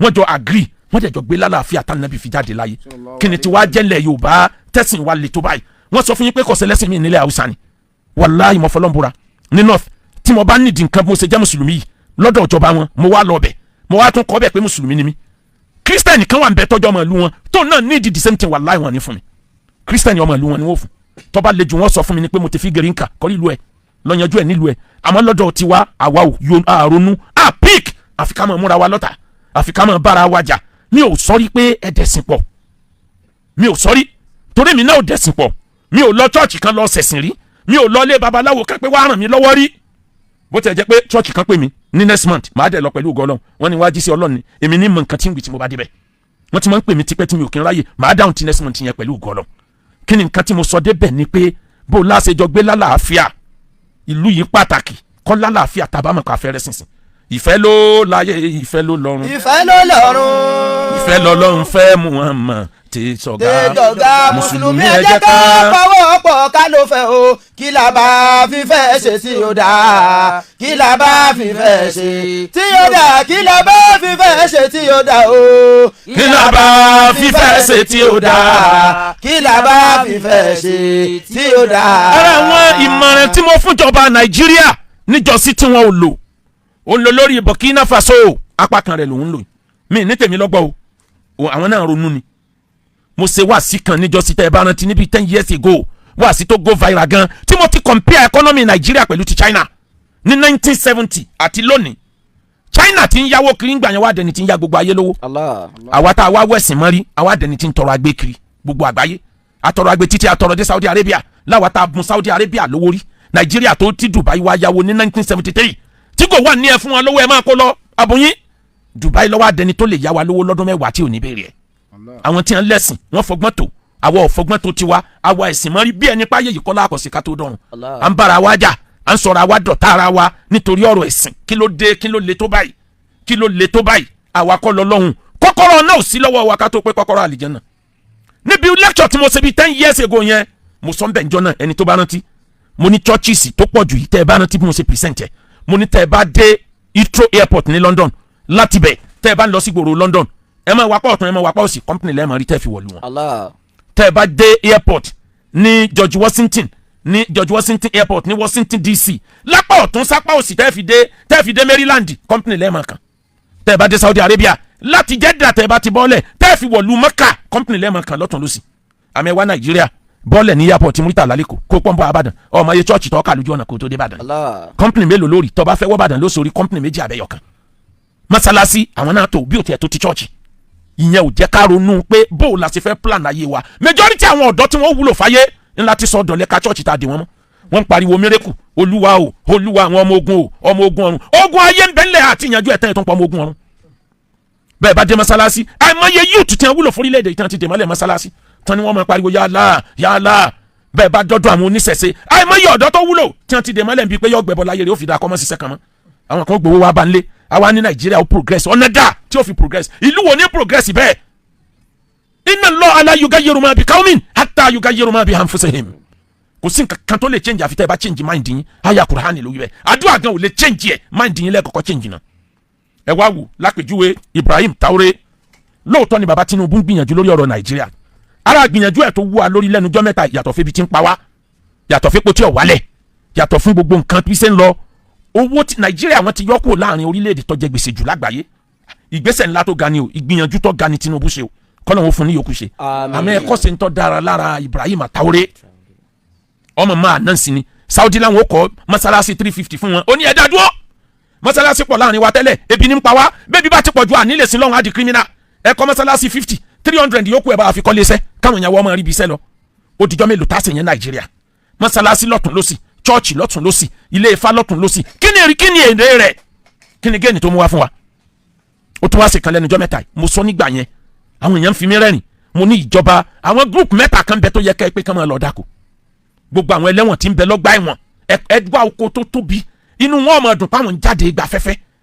Wọ́n jọ agree, wọ́n dẹ̀ jọ gbé lálàáfíà tá nàbì fi jáde láyé. Kí ni tiwa jẹ́lẹ̀ Yorùbá tẹ̀sìn wa le tó báyìí? Wọ́n sọ fún yín pé kò sẹ́lẹ́sìn mi nílẹ̀ Haúsá ni. Wàláhì, mo fọlọ́n ní north, tí mo bá nídìí nǹkan, bó ṣe jẹ́ mùsùlùmí yìí lọ́dọ̀ ìjọba wọn, mo wá lọ bẹ̀, mo wá tún kọ́ bẹ̀ pé mùsùlùmí ni mí, Christian kan wà ń bẹ tọ́jú ọmọ ìlú wọn tó náà nídìí the same thing, wàláhì, wọn ní fún mi. Christian ọmọ ìlú wọn ni wọ́n fún. Tó bá le jù, wọ́n sọ fún mi ni pé mo ti fi gẹ̀rí nkà kọ́rí ìlú ẹ̀ lọ́yanjú ẹ̀ nílùú ẹ̀. Àmọ́ lọ́dọ̀ tiwa, àwa ò yo àrònú à pick, àfi ká máa múra wa lọ́tà, àfi ká máa bára wa jà. Mi ò sọrí pé ẹ dẹ̀sìn pọ̀, mi ò sọrí, torí mi náà ò dẹ̀sìn pọ̀. Mi ò lọ church kan lọ ṣẹ̀sìn rí. Mi ò lọ ilé babaláwo kan pé wàá ràn mí lọ́wọ́ rí. Bó tiẹ̀ jẹ́ pé church kan pè mí ní next month, màá dẹ̀ lọ pẹ̀lú ògo Ọlọ́run. Wọ́n ní wá jí sí Ọlọ́run ni èmi ní mọ nǹkan tí ń wí. Tí mo bá débẹ̀, wọ́n ti máa ń pè mí tipẹ́ tí mi ò kí ń ráyè. Màá dáhùn tí next month yẹn pẹ̀lú ògo Ọlọ́run. Kí ni nǹkan tí mo sọ débẹ̀ ni pé bó o láṣẹjọ gbé lálàáfíà, ìlú yìí pàtàkì kọ́ lálàáfíà, tàbá mọ̀ ká fẹ́rẹ́ sínsìn. Ìfẹ́ ló láyé, ìfẹ́ ló lọ́run. Ìfẹ́ ló lọ́run. Ìfẹ́ lọ́lọ́run fẹ́ Muhammad ti sọ̀gá. Tẹ́jọ̀gá mùsùlùmí, ẹ jẹ́ ká pawọ́pọ̀ ká ló fẹ́ o. Kí la bá fífẹ́ ṣe tí ó dáa? Kí la bá fífẹ́ ṣe tí ó dáa? Kí la bá fífẹ́ ṣe tí ó dáa o? Kí la bá fífẹ́ ṣe tí ó dáa? Kí la bá fífẹ́ ṣe tí ó dáa? Ara àwọn ìmọ̀ràn tí mo fúnjọba Nàìjíríà níjọ́sí tí wọ́n ò lò, ó ń lò lórí Burkina Faso, apá kan rẹ̀ lòún lò mí ní tèmi lọ́gbọ́ o. Àwọn náà ronú ni. Mo ṣe wáàsí kan níjọ́sí, tẹ́ ẹ bá rántí, níbi 10 years ago, wáàsí tó go viral gan, tí mo ti compare economy Nàìjíríà pẹ̀lú ti China ní 1970 àti lónìí. China ti ń yáwó kiri ńgbà yẹn, wá dẹni tí ń yá gbogbo ayé lówó. Allah. Àwa tá a wá wẹ̀sìn mọ́rí, àwa dẹni tí ń tọrọ agbé kiri gbogbo àgbáyé. Atọrọ agbé títí atọrọ dé Saudi Arabia, láwa tá a bùn Saudi Arabia lówó rí. Nàìjíríà tó ti Dubai wá yáwó ní 1973, tí kò wà ní ẹ fún wọn lówó, ẹ máa kó lọ abùnyín. Dubai lọ́wọ́ adẹni tó lè yá wa lówó lọ́dún 10 tí ò ní béèrè ẹ̀. Àwọn tí wọ́n lẹ́sìn, wọ́n fọgbọ́n tó. Àwa ò fọgbọ́n tó tiwa. Àwa ẹ̀sìn mọ́rí bí ẹni páyé yìí kọ́lá àkọsí ká tó dọ̀run. Allah. À ń bára wa jà, à ń sọ̀rọ̀ àwa dọ̀tá ara wa nítorí ọ̀rọ̀ ẹ̀sìn. Kí ló dé? Kí ló le tó báyìí? Kí ló le tó báyìí? Àwa kọ́ lọ lọ́hùn. Kọ́kọ́rọ́ náà ò sí lọ́wọ́ wa ká tó pé kọ́kọ́rọ́ àlìjẹ́nà. Níbi lecture tí mo ṣe bíi 10 years ago yẹn, mo sọ ń bẹ̀ njọ́ náà, ẹni tó bá rántí, mo ní churches tó pọ̀ jù yìí, tẹ́ ẹ bá rántí bí mo ṣe present ẹ̀, mo ní tẹ́ ẹ bá dé Heathrow Airport ní London, láti bẹ̀ tẹ́ ẹ bá ń lọ sí gbòòrò London, ẹ máa wapá ọ̀tún, ẹ máa wapá òsì, company lẹ́ẹ̀ máa rí tẹ́ ẹ fi wọ̀lú wọn. Allah. Tẹ́ ẹ bá dé airport ní George Washington, ní George Washington Airport ní Washington DC, lápá ọ̀tún sápá òsì tẹ́ fi dé Maryland, company lẹ́ẹ̀mọ̀ kan. Tẹ́ ẹ bá dé Saudi Arabia, láti Jeddah, tẹ́ ẹ bá ti bọ́ọ̀lẹ̀ tẹ́ ẹ fi wọ̀lú Mecca, company lẹ́ẹ̀mọ̀ kan lọ́tún lọ́sì. Àmì ẹ wá Nàìjíríà, bọ́ọ̀lẹ̀ ní airport Muritala lẹ́kọ̀ọ́, kó pọ́npọ́n Abàdàn, ọmọ ayé church tó kà lójú ọ̀nà kó tó dé Ìbàdàn. Allah. Company mélòó lórí? Tó bá fẹ́ wọ́ Ìbàdàn lóṣòrí, company méjì àbẹ̀yọ̀ kan. Mọ́sálásí àwọn náà tó bí ò tiẹ̀ tó ti church. Ìyẹn ò jẹ́ ká ronú pé bó o la ṣe fẹ́ plan ayé wa. Majority àwọn ọ̀dọ́ tí wọ́n wúlò fáyé ńlá ti sọ dọ̀lẹ́ ká church tá a dè wọ́n mọ́. Wọ́n ń pariwo miracle, Olúwa o, Olúwa àwọn ọmọ ogun o, ọmọ ogun ọ̀run. Ogun ayé ń bẹ́ńlẹ̀ àti ìyànjú ẹ̀ tán ẹ̀ tó ń pa ọmọ ogun ọ̀run. Bẹ́ẹ̀ bá dé mọ́sálásí, àìmọye youth tí wọ́n wúlò fórílẹ̀-èdè tí wọ́n ti dè mọ́lẹ̀ mọ́sálásí tán ni wọ́n máa pariwo yálà yálà. Bẹ́ẹ̀ bá dọ́dọ̀ àwọn oníṣẹ̀ṣe, àìmọye ọ̀dọ́ tó wúlò tí wọ́n ti dè mọ́lẹ̀ bíi pé yọ gbẹ̀bọ̀ láyé rẹ̀, ó fi da kọ́mọ́ ṣiṣẹ́ kan mọ́. Àwọn kan gbowó wá bá ń lé. Àwa ní Nàìjíríà ó progress, ọ̀nà dà tí ó fi progress? Ìlú wo ní progress bẹ́ẹ̀? Inna Allaha la yugayyiru ma bi qawmin hatta yugayyiru ma bi anfusihim. Kò sí nǹkan kan tó lè change àfi tẹ́ ẹ bá change mind yín. Àyà Kùránì ló wí bẹ́ẹ̀. Àdúrà gan ò lè change ẹ̀, mind yín lẹ́ẹ̀kọ́kọ́ change náà. Ẹ wá wò lápèjúwe Ibrahim Traoré. Lóòótọ́ ni baba Tinubu ń gbìyànjú lórí ọ̀rọ̀ Nàìjíríà. Ara gbìyànjú ẹ̀ tó wú wa lórí lẹ́nujọ́ mẹ́ta, yàtọ̀ fébi tí ń pa wá, yàtọ̀ fẹ́po tí ò wálẹ̀, yàtọ̀ fún gbogbo nǹkan bí ṣe ń lọ, owó tí Nàìjíríà wọn ti yọ kúrò láàrin orílẹ̀-èdè tó jẹ gbèsè jù lágbàáyé. Ìgbésẹ̀ ńlá tó ga ni o, ìgbìyànjú tó ga ni Tinubu ṣe o. Kọ́nà òun fún ní yòókù ṣe. Àmín. Àmọ́ ẹ̀kọ́ ṣe ń tọ́ dára lára Ibrahim Traoré. Ọmọ máa náà sí ni Saudi làwọn ó kọ́ mọ́sálásí 350 fún wọn. Ó ní ẹ̀dá dúró, mọ́sálásí pọ̀ láàrin wa tẹ́lẹ̀, ebi ní ń pa wá. Bẹ́ẹ̀ bí bá ti pọ̀ ju àní lè sin lọ́run, á di criminal. Ẹ kọ́ mọ́sálásí 50, 300 yòókù ẹ̀ bá fi kọ́ léṣẹ́ káwọn ìyàwó ọmọ rí ibi iṣẹ́ lọ. Ó dijọ́ mélòó tá a sì yẹn Nàìjíríà? Mọ́sálásí lọ́tún lọ́sì, church lọ́tún lọ́sì, ilé Ifá lọ́tún lọ́sì. Kí ni èrè? Kí ni èrè rẹ̀? Kí ni gain tó mú wá fún wa? Ó tún wá sí kan lẹ́nu ọjọ́ mẹ́ta yìí. Mo sọ nígbà yẹn, àwọn èèyàn ń fi mí rẹ́rìn. Mo ní ìjọba, àwọn group mẹ́ta kan bẹ tó yẹ kẹ́ ẹ pé kán máa lọ dáko. Gbogbo àwọn ẹlẹ́wọ̀n tí ń bẹ lọ́gbà ẹ̀wọ̀n, ẹ wá oko tó tóbi. Inú wọn máa dùn páwọn ń jáde ìgbà fẹ́fẹ́,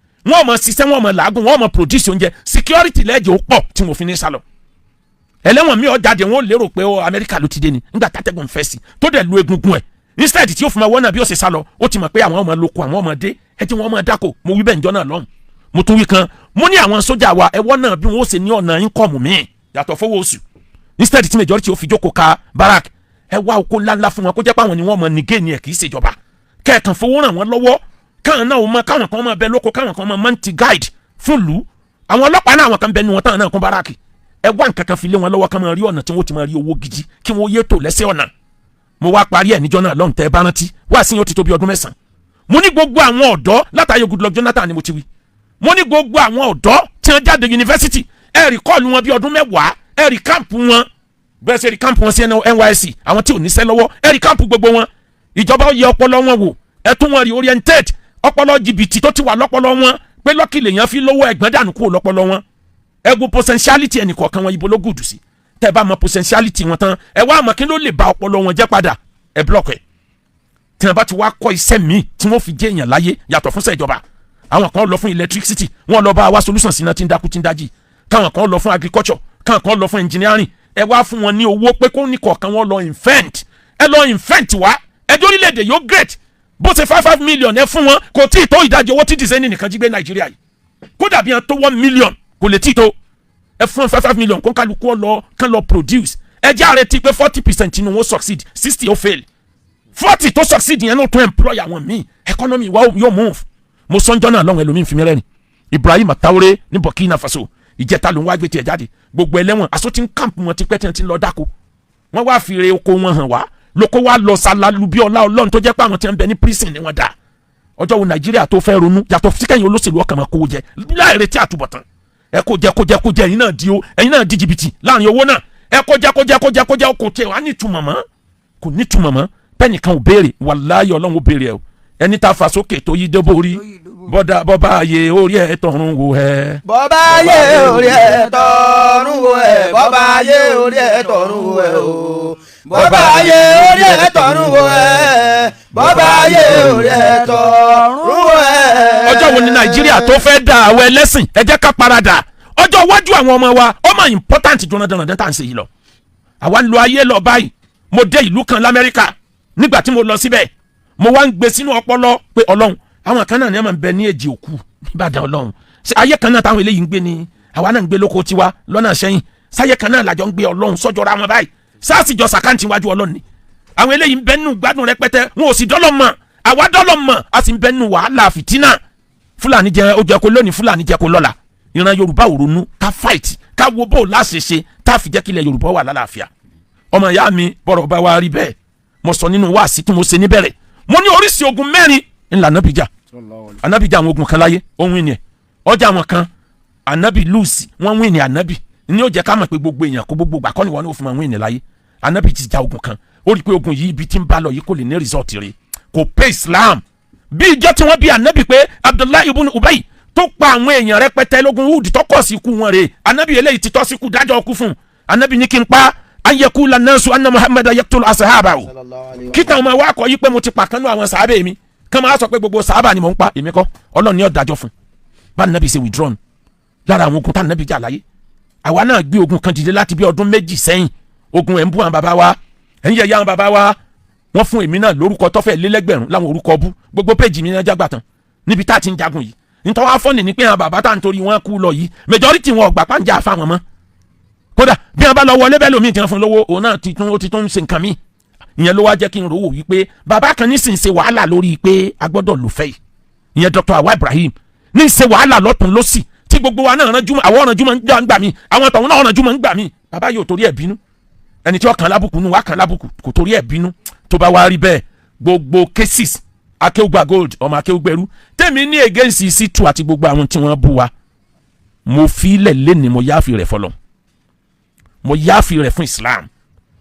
wọn máa ṣiṣẹ́, wọn máa làágùn, wọn máa produce oúnjẹ. Security lẹ́jẹ̀ ó pọ̀ tí wọ́n fi ní sálọ. Ẹlẹ́wọ̀n mi ò jáde, wọn ò lérò pé ó Amẹ́ríkà ló ti dé ni. Nígbà tátẹ́gùn fẹ́ sí tó dẹ̀ lu egungun ẹ̀, instead tí ó fún ma wọ́n náà bí ó ṣe sálọ, ó ti mọ̀ pé àwọn ọmọ lóko, àwọn ọmọdé ẹ tí wọ́n máa dáko. Mo wí bẹ́ẹ̀ njọ́ náà lọ́hùn. Mo tún wí kan, mo ní àwọn sójà wa, ẹwọ́ náà bí wọ́n ó ṣe ní ọ̀nà income míì yàtọ̀ fowó oṣù. Instead tí majority ó fi jókòó ka barrack, ẹ wá oko ńláńlá fún wọn, kó jẹ́ pé àwọn ni wọ́n mọ ní gain ẹ̀, kì í ṣèjọba. Kẹ́ẹ̀kan fowó ràn wọ́n lọ́wọ́, káwọn náà mọ, káwọn kan máa bẹ lóko, káwọn kan máa mọ́ntì guide fún ìlú. Àwọn ọlọ́pàá náà, àwọn kan bẹ ní wọn táwọn náà kún barrack. Ẹ wá nǹkan kan fi lé wọn lọ́wọ́, ká máa rí ọ̀nà tí wọ́n ti máa rí owó gidi, kí wọ́n yé tò lẹ́sẹ̀ ọ̀nà. Mo wá parí ẹ̀ níjọ́ náà lọ́hùn, tẹ́ ẹ bá rántí wá sí yẹn, ó ti tó bí ọdún 9. Mo ní gbogbo àwọn ọ̀dọ́ látàyè Goodluck Jonathan ni mo ti wí. Mo ní gbogbo àwọn ọ̀dọ́ tí wọ́n jáde yunifásitì, ẹ recall wọn bí ọdún 10, ẹ recamp wọn. Bẹ́ẹ̀ ṣe recamp wọn sí NYSC, àwọn tí ò níṣẹ́ lọ́wọ́, ẹ recamp gbogbo wọn. Ìjọba ó yẹ ọpọlọ wọn wò, ẹ tún wọn reorientate. Ọpọlọ jìbìtì tó ti wà lọ́pọlọ wọn pé lucky lèèyàn fi lówó, ẹ̀gbọ́n dànù kúrò lọ́pọlọ wọn. Ẹ wo potentiality ẹnì kọ̀ọ̀kan wọn, ibo ló gùdù sí. Tẹ́ ẹ bá mọ potentiality wọn tán, ẹ wá mọ̀ kí ló lè ba ọpọlọ wọn jẹ́ padà, ẹ block ẹ̀. Tí wọn bá ti wá kọ́ iṣẹ́ míì tí wọ́n fi jẹ́ èèyàn láyé yàtọ̀ fún sẹ́jọba, àwọn kan lọ fún electricity, wọ́n lọ bá wa solution sí iná tí ń dákú tí ń dájì. Káwọn kan lọ fún agriculture, káwọn kan lọ fún engineering. Ẹ wá fún wọn ní owó pé kó ní kọ̀ọ̀kan wọn lọ invent. Ẹ lọ invent wá, ẹjọ́ orílẹ̀-èdè yóò great. Bó ṣe 5 5 million ẹ fún wọn, kò tí ì tó ìdajì owó tí Diezani nìkan jí gbé Nàìjíríà yìí. Kódà bí wọn tó 1 million, kò lè tí ì tó. Ẹ fún 5 5 million, kó kálukú ọ lọ kán lọ produce. Ẹ jẹ́ àrètí pé 40% inú wọn succeed, 60 ó fail. 40 tó succeed yẹn náà tún employ àwọn míì, economy wa yóò move. Mo sọ́njọ́ náà lọ́wọ́, ẹlòmíín fi mí rẹ́rìn. Ibrahim Traoré ní Burkina Faso, ìjẹta ló ń wá gbé tiẹ̀ jáde. Gbogbo ẹlẹ́wọ̀n asótí camp wọn ti pẹ́ tí wọ́n ti ń lọ dáko, wọ́n wá fi re oko wọn hàn wá, lóko wá lọ sálálú bí ọlá Ọlọ́run tó jẹ́ pé àwọn tí wọ́n ń bẹ ní prison ni wọ́n dà. Ọjọ́ wo Nàìjíríà tó fẹ́ ronú yàtọ̀ síkẹ́yìn olóṣèlú ọkàn máa kówó jẹ láì retí àtúbọ̀tán? Ẹ kó jẹ, kó jẹ, kó jẹ, ẹ̀yin náà di o, ẹ̀yin náà di jìbìtì láàrin owó náà. Ẹ kó jẹ, kó jẹ, kó jẹ, kó jẹ, kò tiẹ̀ wá ní ìtumọ̀ mọ́, kò ní ìtumọ̀ mọ́. Bẹ́ẹ̀ nìkan ò béèrè, wàláyé Ọlọ́run ó béèrè ẹ o. Ẹni tá a fà sókè tó yí débò rí bọ́dà bọ́bá ayé orí ẹ̀ tọ̀run wò ẹ́. Bọ́bá ayé orí ẹ̀ tọ̀run wò ẹ̀, bọ́bá ayé orí ẹ̀ tọ̀run wò ẹ̀ o, bọ́bá ayé orí ẹ̀ tọ̀run wò ẹ̀, bọ́bá ayé orí ẹ̀ tọ̀run wò ẹ̀. Ọjọ́ wo ni Nàìjíríà tó fẹ́ da àwọn ẹlẹ́sìn? Ẹ jẹ́ ká paradà. Ọjọ́ iwájú àwọn ọmọ wa, ó mà important jù dandan tá à ń ṣe yìí lọ. Àwa ń lo ayé lọ báyìí. Mo dé ìlú kan l'Amẹ́ríkà. Nígbà tí mo lọ síbẹ̀, mo wá ń gbé sínú ọpọlọ pé Ọlọ́run, àwọn kan náà ní ẹ máa ń bẹ ní èjì òkú nígbàdàn. Ọlọ́run, ṣe ayé kan náà táwọn eléyìí ń gbé ni àwa náà ń gbé lóko tiwa lọ́nà sẹ́yìn? Sáyé kan náà làjọ ń gbé? Ọlọ́run, sọ́jọ́ra wọn báyìí, sáàsì jọ sàkáǹtì wájú Ọlọ́run ni. Àwọn eléyìí ń bẹ nínú gbádùn rẹpẹtẹ, wọn ò sì dọ́lọ́ mọ̀. Àwa dọ́lọ́ mọ̀, a sì ń bẹ nínú wàhálà fìtínà. Fúlàní jẹ ó jẹ kó lónìí, Fúlàní jẹ kó lọ́la. Ìran Yorùbá ò ronú ká fight, ká wo bó láṣẹṣe tá a fi jẹ́ kílẹ̀ Yorùbá wà lálàáfíà. Ọmọ ìyá mi, bọ̀rọ̀ bá wa rí bẹ́ẹ̀, mo sọ nínú wáàsí tí mo ṣe níbẹ̀rẹ̀, mo ní oríṣi ogun mẹ́rin ńlá Ànábì jà. Ànábì jà àwọn ogun kan láyé, ó win ni ẹ̀. Ọjà àwọn kan, Ànábì lose, wọ́n win ni. Ànábì ní ó jẹ́ ká mọ̀ pé gbogbo èèyàn kó gbogbo gbà kọ́ ni wọ́n ní ó fi máa win ni láyé. Ànábì ti ja ogun kan, ó rí i pé ogun yìí, ibi tí ń bá lọ yìí, kò lè ní result rẹ̀, kò pé Islam. Bí ìjọ tí wọ́n bí Ànábì pé Abdullahi ibn Ubay tó pa àwọn èèyàn rẹpẹtẹ lógun Uhud, tó kọ̀ sí ikú wọn rè, Ànábì eléyìí ti tọ́ sí ikú, dájọ́ ọkú fún un. Ànábì ní kí n pa ayẹkú lanasu anna Muhammad yaqtulu asahabahu, kí táwọn ọmọ wa kọ yí pé mo ti pa kan nú àwọn sàábẹ̀ mi, kí wọ́n máa sọ pé gbogbo sàábà ni mò ń pa. Èmi kọ́, Ọlọ́run ní ó dájọ́ fún bá. Nàbì ṣe withdrawn lára àwọn ogun tá Nàbì jà láyé. Àwa náà gbé ogun kan dìde láti bí ọdún 2 sẹ́yìn. Ogun ẹ̀ ń bú àwọn bàbá wa, ẹ̀ ń yẹ̀yẹ́ àwọn bàbá wa. Wọ́n fún èmi náà lórúkọ tọ́fẹ̀ lélẹ́gbẹ̀rún láwọn orúkọ bú. Gbogbo péjì mi náà jágbà tán níbi tá a ti ń jagun yìí. Nítorí wọ́n á fọ́nì ní pé àwọn bàbá tá à ń torí wọn kú lọ yìí, majority wọn ọgbà pàǹjà fáwọn mọ́. Kódà bí wọn bá lọ wọlé bẹ́ẹ̀, lómi tí wọ́n fún lówó, òun náà ti tún, ó ti tún ń ṣe nǹkan míì. Ìyẹn ló wá jẹ́ kí n rówó wípé bàbá kan nísìnyí ṣe wàhálà lórí pé a gbọ́dọ̀ lò fẹ́ yìí. Ìyẹn Dr. Awa Ibrahim ní ṣe wàhálà lọ́tún lọ́sì tí gbogbo wa náà ránjú. Àwọn ọ̀rànjú máa ń gbà mí, àwọn tọ̀hún náà ọ̀rànjú máa ń gbà mí. Bàbá yóò torí ẹ̀ bínú. Ẹni tí ó kàn lábùkù nù wá kàn lábùkù, kò torí ẹ̀ bínú. Tó bá wá rí bẹ́ẹ̀, gbogbo cases Akéwùgbà Gold, ọmọ akéwùgbẹ̀rú tèmi ní against C2 àti gbogbo àwọn tí wọ́n bú wa, mo fi ilẹ̀ lẹ́ni, mo yáàfi rẹ̀ fọlọ́, mo yáàfi rẹ̀ fún Islam,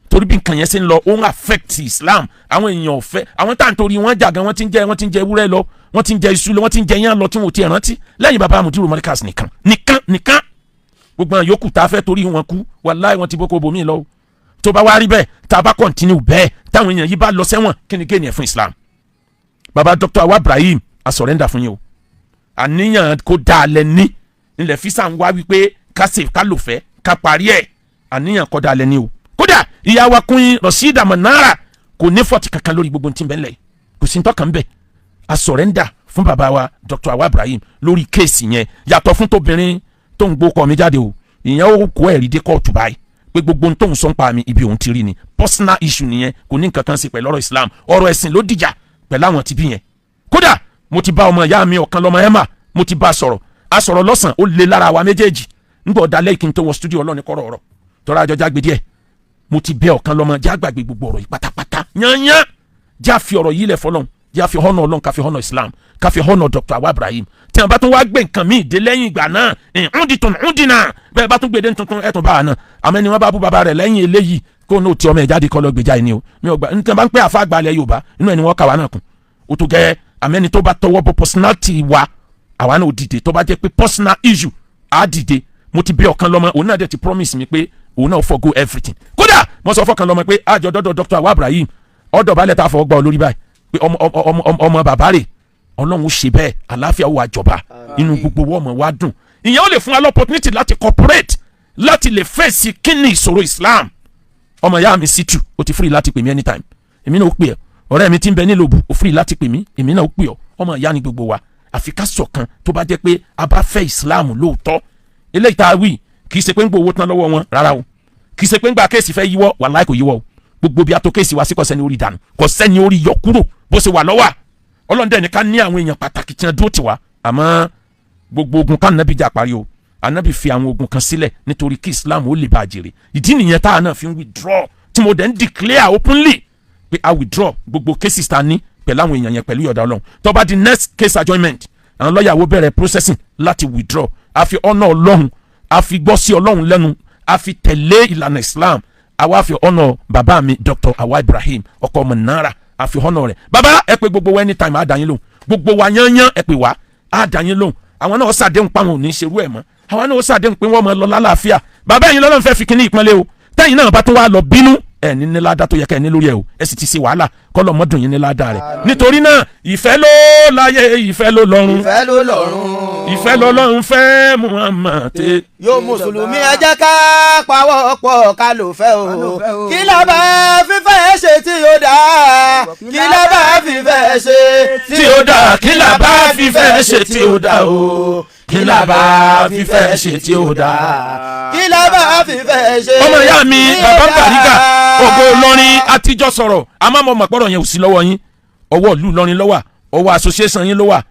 torí bí nǹkan yẹn ṣe ń lọ, ó ń affect Islam. Àwọn èèyàn ò fẹ́ àwọn tá à ń torí wọ́n jà gan. Wọ́n ti ń jẹ ewúrẹ́ lọ, wọ́n ti ń jẹ iṣu lọ, wọ́n ti ń jẹ yán lọ tí wọ́n ò ti rántí lẹ́yìn bàbá Mudiru Markaz nìkan nìkan nìkan. Gbogbo àwọn yòókù tá a fẹ́ torí wọn kú, wàláì, wọ́n ti boko bomi lọ. Tó bá wá rí bẹ́ẹ̀, tá a bá continue bẹ́ẹ̀, táwọn èèyàn yìí bá lọ sẹ́wọ̀n, kí ni kéèyàn fún Islam? Bàbá Dr. Awa Ibrahim, a surrender fún yín o. Àníyàn kó dáa lẹ ní ilẹ̀ fisa ń wá wípé ká ṣe, ká lò fẹ́, ká parí ẹ̀. Àníyàn kó dáa lẹ ní o. Kódà ìyá wa kún Rasheeda Manara kò ní fault kankan lórí gbogbo tí ń bẹ ńlẹ̀, kò sí ntọ́kàn ń bẹ̀. A surrender fún bàbá wa Dr. Awa Ibrahim lórí case yẹn. Yàtọ̀ fún tóbìnrin tó ń gbókọ̀ mi jáde o, ìyẹn ó kó ẹ̀rí dé kóòtù báyìí pé gbogbo ohun tó ń sọ ń pa mi, ibi òun ti rí ni. Personal issue nìyẹn, kò ní nǹkan kan ṣe pẹ̀lú ọ̀rọ̀ Islam. Ọ̀rọ̀ ẹ̀sìn ló dìjà pẹ̀lú àwọn tìbí yẹn. Kódà mo ti bá ọmọ ìyá mi ọ̀kan lọ́mọ ẹ̀mà, mo ti bá a sọ̀rọ̀, a sọ̀rọ̀ lọ́sàn, ó le lára wa méjèèjì. Nígbà ọ̀dàlẹ́ kí n tó wọ studio, Ọlọ́ni kọ́rọ̀ ọ̀rọ̀ tọ́ra àjọ jágbe díẹ̀. Mo ti bẹ ọ̀kan lọ́mọ jágbàgbé gbogbo ọ̀rọ̀ yìí pátápátá yányán, já fi ọ̀rọ̀ yìí lẹ̀ fọlọ́n, já fi họ́nà Ọlọ́run, ká fi họ́nà Islam, ká fi họ́nà Dr. Awa Ibrahim. Tí wọn bá tún wá gbé nǹkan míì dé lẹ́yìn ìgbà náà, ń di tún ń dínà bẹ́ẹ̀ bá tún gbé dé tuntun, ẹ̀ tún bá a náà. Àmọ́ ẹni wọn bá bú bàbá rẹ̀ lẹ́yìn eléyìí, kó ní o ti ọmọ ẹ̀ jáde kọ́ lọ gbèjà ẹni o. Mi ò gbà nítorí bá ń pẹ́ àfa àgbàlẹ̀ Yorùbá inú ẹni wọ́n kà wá náà kún o tó gẹ́. Àmọ́ ẹni tó bá tọwọ́ bọ personality wa, àwa náà ò dìde. Tó bá jẹ́ pé personal issue, á dìde. Mo ti bí ọ̀kan lọ́mọ, òun náà dẹ̀ ti promise mi pé òun náà forgo everything. Kódà mo sọ fọkàn lọ́mọ pé àjọ dọ́dọ̀ Dr. Awa Ibrahim, ọ̀dọ̀ balẹ̀ tá a fọwọ́ gbà ọ lórí báyìí pé ọmọ ọmọ ọmọ bàbá rẹ̀, Ọlọ́run ó ṣe bẹ́ẹ̀, àlàáfíà ó wà jọba, inú gbogbo wọ́ọ̀mọ̀ wa dùn. Ìyẹn ó lè fún wa l'opportunity láti cooperate, láti lè fèsì kíni ìṣòro Islam. Ọmọ ìyá mi Situ, o ti free láti pè mí anytime, èmi náà ó pè ọ́. Ọ̀rẹ́ mi ti ń bẹ nílòbù, o free láti pè mí, èmi náà ó pè ọ́. Ọmọ ìyá ni gbogbo wa, àfi ká ṣọ̀kan tó bá jẹ́ pé a bá fẹ́ Islam lóòótọ́. Eléyìí tá a wí, kì í ṣe pé ń gbowó tán lọ́wọ́ wọn rárá o, kì í ṣe pé ń gba case fẹ́ yíwọ́. Wàláì, kò yíwọ́ o. Gbogbo bí a tó case wa sí, kò sẹ́ni orí dànù, kò sẹ́ni orí yọ kúrò. Bó ṣe wà lọ́wọ́ Ọlọ́run ní ká ní àwọn èèyàn pàtàkì tí wọ́n dúró tì wá. Àmọ́ gbogbo ogun ká nàbí jà parí o, Anabi fi àwọn ogun kan sílẹ̀ nítorí kí Islam ó lè bá a jèrè. Ìdí nìyẹn tá a náà fi ń withdraw, tí mo dẹ̀ ń declare openly pé a withdraw gbogbo cases ta ní pẹ̀lú àwọn èèyàn yẹn pẹ̀lú ìyọ̀dà Ọlọ́run. Tó bá di next case adjournment, àwọn lọ́ọ̀yà wo bẹ̀rẹ̀ processing láti withdraw. A fi ọ̀nà Ọlọ́run, a fi gbọ́ sí Ọlọ́run lẹ́nu, a fi tẹ̀lé ìlànà Islam, àwa fi ọ̀nà bàbá mi Dr. Awa Ibrahim ọkọ̀ Mọ̀nàrà, a fi ọ̀nà rẹ̀. Bàbá, ẹ pé gbogbo wa anytime, á dá yín lóhùn. Gbogbo wa yányán, ẹ pè wá, á dá yín lóhùn. Àwọn náà ṣàdéhùn pa àwọn ò ní ṣerú ẹ̀ mọ́. Àwọn náà ṣàdéhùn pé wọ́n máa lọ lálàáfíà. Bàbá, ẹ̀yin lọ́lọ́run fẹ́ fi kíní ìpínlẹ̀ o. Tẹ́yìn náà bá tún wá lọ bínú, ẹ̀ ní ní ládàá tó yẹ kẹ́ ẹ ní lórí ẹ̀ o. Ẹ sì ti ṣe wàhálà, kọ́lọ̀ mọ́dún yín ní ládàá rẹ̀. Nítorí náà, ìfẹ́ ló láyé, ìfẹ́ ló lọ́run. Ìfẹ́ ló lọ́run. Ìfẹ́ lọ́lọ́run fẹ́, Muhammad tẹ. Yóò mùsùlùmí, ẹ jẹ́ ká pawọ́ pọ̀ ká ló fẹ́ o. Ká ló fẹ́ o. Kí la bá fífẹ́ ṣe tí ó dáa? Kí la bá fífẹ́ ṣe tí ó dà? Kí la bá fífẹ́ ṣe tí ó dà o? Kí la bá fífẹ́ ṣe tí ó dà? Kí la bá fífẹ́ ṣe Ọmọ ìyá mi, tí ó bàbá dáa? Bàrígà, ògo Ìlọrin, àtijọ́ sọ̀rọ̀, àmọ́ mo mọ̀ pọ́rọ̀ yẹn ò sí lọ́wọ́ yín. Ọwọ́ ìlú Ìlọrin ló wà, ọwọ́ association yín ló wà.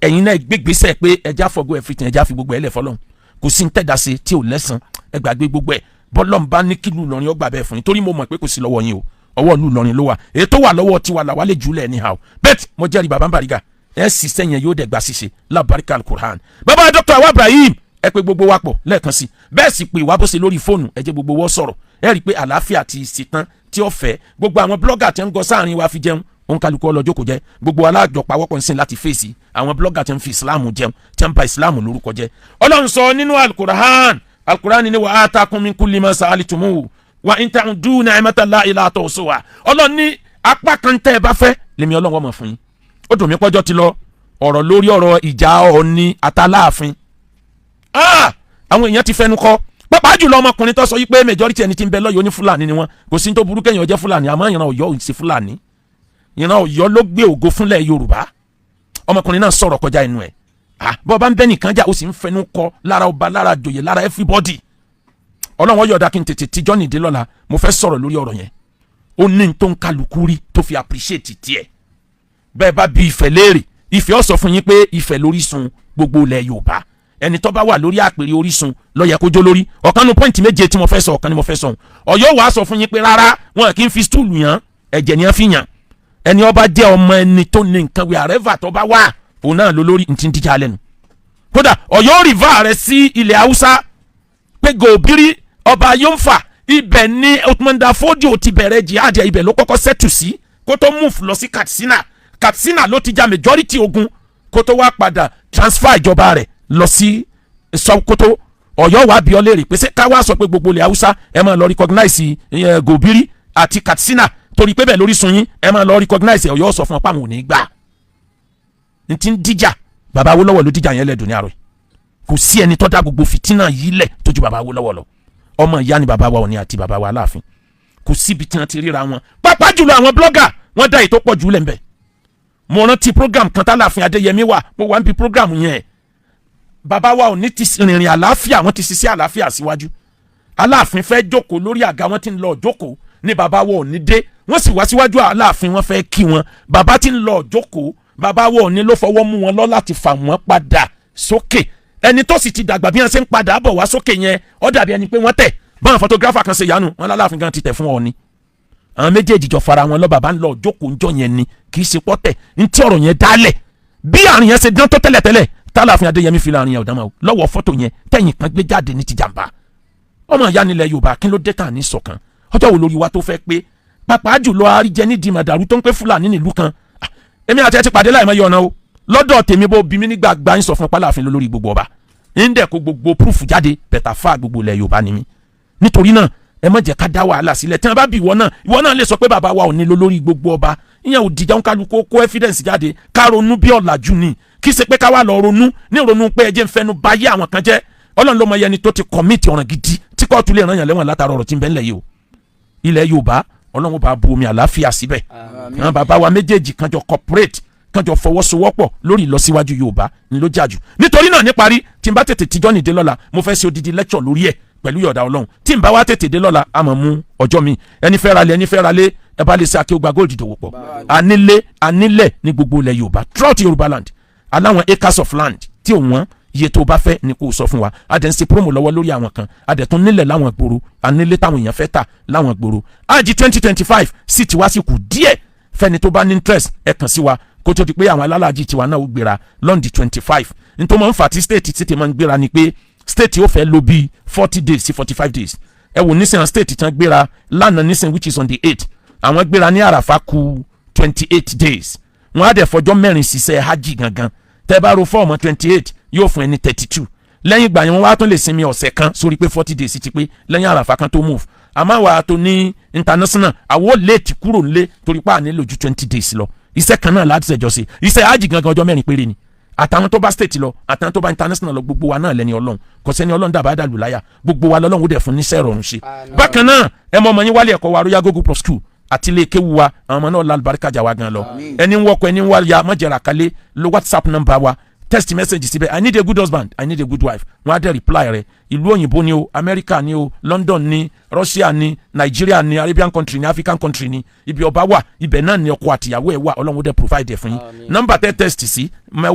Ẹ̀yin náà gbégbèsè pé ẹja forgo everything, ẹja fi gbogbo ẹ̀ lẹ̀ fọlọ́run. Kò sí ní tẹ̀dá ṣe tí ò lẹ́sàn. Ẹ gbàgbé gbogbo ẹ̀, bọ́lọ́n bá ní kílù Ìlọrin ọgbà bẹ́ẹ̀ fún yín, torí mo mọ̀ pé kò sí lọ́wọ́ yín o, ọwọ́ ìlú Ìlọrin ló wà. Èyí tó wà lọ́wọ́ tiwa làwa lè jùlẹ̀ anyhow. Bẹ́ẹ̀ mo jẹ́rìí bàbá Bàrígà, ẹ ṣiṣẹ́ yẹn, yóò dẹ̀ gba ṣíṣe lábàríkà Alukur'an. Bàbá Dr. Awa Ibrahim, ẹ pé gbogbo wa pọ̀ lẹ́ẹ̀kan sí bẹ́ẹ̀ sì pé wá bó ṣe lórí fóònù, ẹ jẹ́ gbogbo wọ́ sọ̀rọ̀. Ẹ rí i pé àlàáfíà ti ṣetán tí ó fẹ́ gbogbo àwọn blogger tí ń gọ sáàrin wa fi jẹun, òun kálukú ọlọ́jọ́ kò jẹ́ gbogbo alájọpawọ́pọ̀ ń sìn láti fèsì àwọn blogger tí ń fi Islam jẹun, tí ń ba Islam lórúkọ jẹ́. Ọlọ́run sọ nínú Alukur'an, Alukur'an ni wa atakum min kulli ma sa'altumuhu wa in ta'uddu ni'matallahi la tuhsuha. Ọlọ́run ní apá kan tẹ́ ẹ bá fẹ́ lèmi Ọlọ́run ọmọ fún yín. Ó dùn mí pọ́jọ́ ti lọ. Ọ̀rọ̀ lórí ọ̀rọ̀ ìjà Ọọ̀ni àtàláàfin, àwọn èèyàn ti fẹnu kọ, pàápàá jùlọ ọmọkùnrin tó sọ yìí pé majority ẹni tí ń bẹ lọ́yọ̀ọ́ ní Fúlàní ni wọ́n. Kò sí ní tó burú kẹ́yìn ọjẹ́ Fúlàní, àmọ́ ìran Ọ̀yọ́ ò sí Fúlàní. Ìran Ọ̀yọ́ ló gbé ògo fúnlẹ̀ Yorùbá. Ọmọkùnrin náà sọ̀rọ̀ kọjá inú ẹ̀. Bọ́ bá ń bẹ́ nìkan jà, ó sì ń fẹnu kọ lára ọba, lára joyè, lára everybody. Ọlọ́run ọ̀yọ̀dá kí n tètè tíjọ́ nìdí lọ́la. Mo fẹ́ sọ̀rọ̀ lórí ọ̀rọ̀ yẹn. Ó ní tó ń kálukú rí tó fi appreciate tiẹ̀. Bẹ́ẹ̀ bá bí Ifẹ̀ léèrè, Ifẹ̀ ó sọ fún yín pé Ifẹ̀ lórísun gbogbo ilẹ̀ Yorùbá. Ẹni tó bá wà lórí àpèrè orísun ló yẹ kó jó lórí. Ọ̀kan nu point méje tí mo fẹ́ sọ, ọ̀kan ni mo fẹ́ sọ. Ọ̀yọ́ wàá sọ fún yín pé rárá, wọn kì í fi stool yàn, ẹ̀jẹ̀ ni wọ́n fi yàn. Ẹni ó bá jẹ́ ọmọ ẹni tó ní nǹkan wí àrẹ́fà tó bá wà, òun náà ló lórí ntí ń díjà lẹ́nu. Kódà Ọ̀yọ́ rìvá rẹ̀ sí ilẹ̀ Haúsá pé Gòbírí ọba Yónfà, ibẹ̀ ni Uthman Dan Fodio ti bẹ̀rẹ̀ jihad. Ibẹ̀ ló kọ́kọ́ settle sí kó tó move lọ sí Katsina. Katsina ló ti ja majority ogun kó tó wá padà transfer ìjọba rẹ̀ lọ sí Sokoto. Ọ̀yọ́ wàá bí ọ léèrè pé ṣé ká wá sọ pé gbogbo ilẹ̀ Haúsá, ẹ máa lọ recognize Gòbírí àti Katsina, torí pé bẹ́ẹ̀ lórí sun yín, ẹ máa lọ recognize? Ọ̀yọ́ sọ fún ọ pé àwọn ò ní gbà. N ti ń díjà, bàbá Awólọ́wọ̀ ló díjà yẹn lẹ́dùn ní àárọ̀ yìí. Kò sí ẹni tó dá gbogbo fìtínà yìí lẹ̀ tó ju bàbá Awólọ́wọ̀ lọ. Ọmọ ìyá ni bàbá wa Ọọ̀ni àti bàbá wa Aláàfin. Kò síbi tí wọ́n ti ríra wọn. Pàápàá jùlọ àwọn blogger, wọ́n dá ètò pọ̀ jù lẹ̀ ń bẹ̀. Mo rántí program kan tálàfin Adéyẹmí wà, mo wà níbi program yẹn. Bàbá wa Ọọ̀ni ti rìnrìn àlàáfíà, wọ́n ti ṣiṣẹ́ àlàáfíà síwájú. Aláàfin fẹ́ jókòó lórí àga, wọ́n ti ń lọ jókòó ní bàbá wa Ọọ̀ni dé. Wọ́n sì wá síwájú Aláàfin, wọ́n fẹ́ kí wọn. Bàbá ti ń lọ jókòó, bàbá wa Ọọ̀ni ló fọwọ́ mú wọn lọ láti fà wọ́n padà sókè. Ẹni tó sì ti dàgbà, bí wọ́n ṣe ń padà bọ̀ wá sókè yẹn, ó dàbí ẹni pé wọ́n tẹ̀. Báwọn photographer kan ṣe yánu wọn, lálàáfin gan ti tẹ̀ fún Ọọ̀ni. Àwọn méjèèjì jọ fara wọn lọ, bàbá ń lọ jókòó ńjọ́ yẹn ni, kì í ṣe pọ́tẹ̀ ntí ọ̀rọ̀ yẹn dálẹ̀. Bí àrùn yẹn ṣe dán tó tẹ́lẹ̀tẹ́lẹ̀, tálàfin Adéyẹmí fi láàrin yẹn ọ̀dàmọ̀ lọ́wọ́ fọ́tò yẹn tẹ̀yìn kan gbé jáde ní ti jàǹbá. Ọmọ ìyá nílẹ̀ Yorùbá, kí ló dé tà ní ṣọ̀kan? Ọjọ́ wo lórí wa tó fẹ́ pé? Pàápàá jùlọ àríjẹ nídìí màdàrú tó ń pé Fúlàní nílùú kan. Èmi àti ẹ ti pàdé láìmọ̀ yọ ọ̀nà o. Lọ́dọ̀ tèmi, bó bí mi nígbà gbà ń sọ fún Pálàfin lórí gbogbo ọba, ń dẹ̀ kó gbogbo proof jáde bẹ̀tà fà gbogbo ilẹ̀ Yorùbá ni mí. Nítorí náà, ẹ má jẹ́ ká dá wàhálà sílẹ̀. Tí wọ́n bá bí ìwọ náà, ìwọ náà lè sọ pé bàbá wa ò ní lọ lórí gbogbo ọba. Ìyẹn ò dìjà, ń kálukú kó evidence jáde, ká ronú bí ọ̀làjú ni. Kí ṣe pé ká wá lọ ronú ní ronú pé ẹjẹ́ ń fẹnu báyé àwọn kan jẹ́. Ọlọ́run ló mọ ẹni tó ti commit ọ̀ràn gidi tí kóòtù lè ràn yàn lẹ́wọ̀n látara ọ̀rọ̀ tí ń bẹ ńlẹ̀ yìí o. Ilẹ̀ Yorùbá, Ọlọ́run bá bu omi àlàáfíà síbẹ̀. Àwọn bàbá wa méjèèjì kan jọ cooperate, kan jọ fọwọ́sowọ́pọ̀ lórí ìlọsíwájú Yorùbá ni ló jà jù. Nítorí náà, níparí, tí n bá tètè tíjọ́ nìdé lọ́la, mo fẹ́ ṣe odidi lecture lórí ẹ̀ pẹ̀lú yọ̀ọ̀dà Ọlọ́run. Tí n bá wá tètè dé lọ́la, a máa mú ọjọ́ mi. Ẹni fẹ́ ralé, ẹni fẹ́ ralé, ẹ bá lè ṣe Akéwùgbà Gold ìdòwò pọ̀. Anílé, anílẹ̀ ní gbogbo ilẹ̀ Yorùbá, throughout Yorùbá land, aláwọn acres of land tí ò wọ́n. Iye tó o bá fẹ́ ni kò sọ fún wa. A dẹ̀ ń ṣe promo lọ́wọ́ lórí àwọn kan. A dẹ̀ tún nílẹ̀ láwọn gbòòrò, anílé táwọn èèyàn fẹ́ tà láwọn gbòòrò. Ájì 2025 sì ti wá sí kù díẹ̀. Fẹ́ni tó bá ní interest, ẹ kàn sí wa kó tó di pé àwọn alálàájì tiwa náà ó gbéra lọ́ndì 25. Nítorí máa ń fà tí state tètè máa ń gbéra ni pé state ó fẹ́ lò bíi 40 days sí 45 days. Ẹ wò nísìnyí, state tán gbéra lánàá nísìnyí, which is on the 8, àwọn gbéra ní Àràfà kù 28 days. Wọ́n á dẹ̀ fọjọ́ 4 ṣiṣẹ́ hajj gangan. Tẹ́ bá ro 4 28, yóò fún ẹ ní 32. Lẹ́yìn ìgbà yẹn, wọ́n wá tún lè sinmi ọ̀sẹ̀ kan sórí pé 40 days ti pé lẹ́yìn Àràfà kan tó move. Àmọ́ àwa tó ní international, àwọn ò late kúrò nílé torí pé àní lò ju 20 days lọ. Iṣẹ́ kan náà láti ṣẹjọ́ sí. Iṣẹ́ hajj gangan, ọjọ́ 4 péré ni. Àtàwọn tó bá state lọ, àtàwọn tó bá international lọ, gbogbo wa náà lẹ́ni Ọlọ́run. Kò sẹ́ni Ọlọ́run dàbá dàlù láyà. Gbogbo wa lọ́lọ́run ó dẹ̀ fún níṣẹ́ ìrọ̀rùn ṣe. Bákan náà, ẹ mọ ọmọ yín wálé ẹ̀kọ́ wa, Royal Gold Group of School àti ilé kéwu wa. Àwọn ọmọ náà lálùbáríkà jà wá gan lọ. Ẹni ń wọkọ, ẹni ń wá ya mọ̀jẹ̀rà kálé, lo WhatsApp number wa, text message síbẹ̀: "I need a good husband, I need a good wife." Wọ́n á dẹ̀ reply rẹ̀. Ìlú òyìnbó ni o, Amẹ́ríkà ni o, London ni, Russia ni, Nàìjíríà ni, Arabian country ni, African country ni, ibi ọba wà, ibẹ̀ náà ni ọkọ àtìyàwó ẹ̀ wà. Ọlọ́run ó dẹ̀ provide ẹ̀ fún yín. Nọ́mbà tẹ́ text sí mẹ́.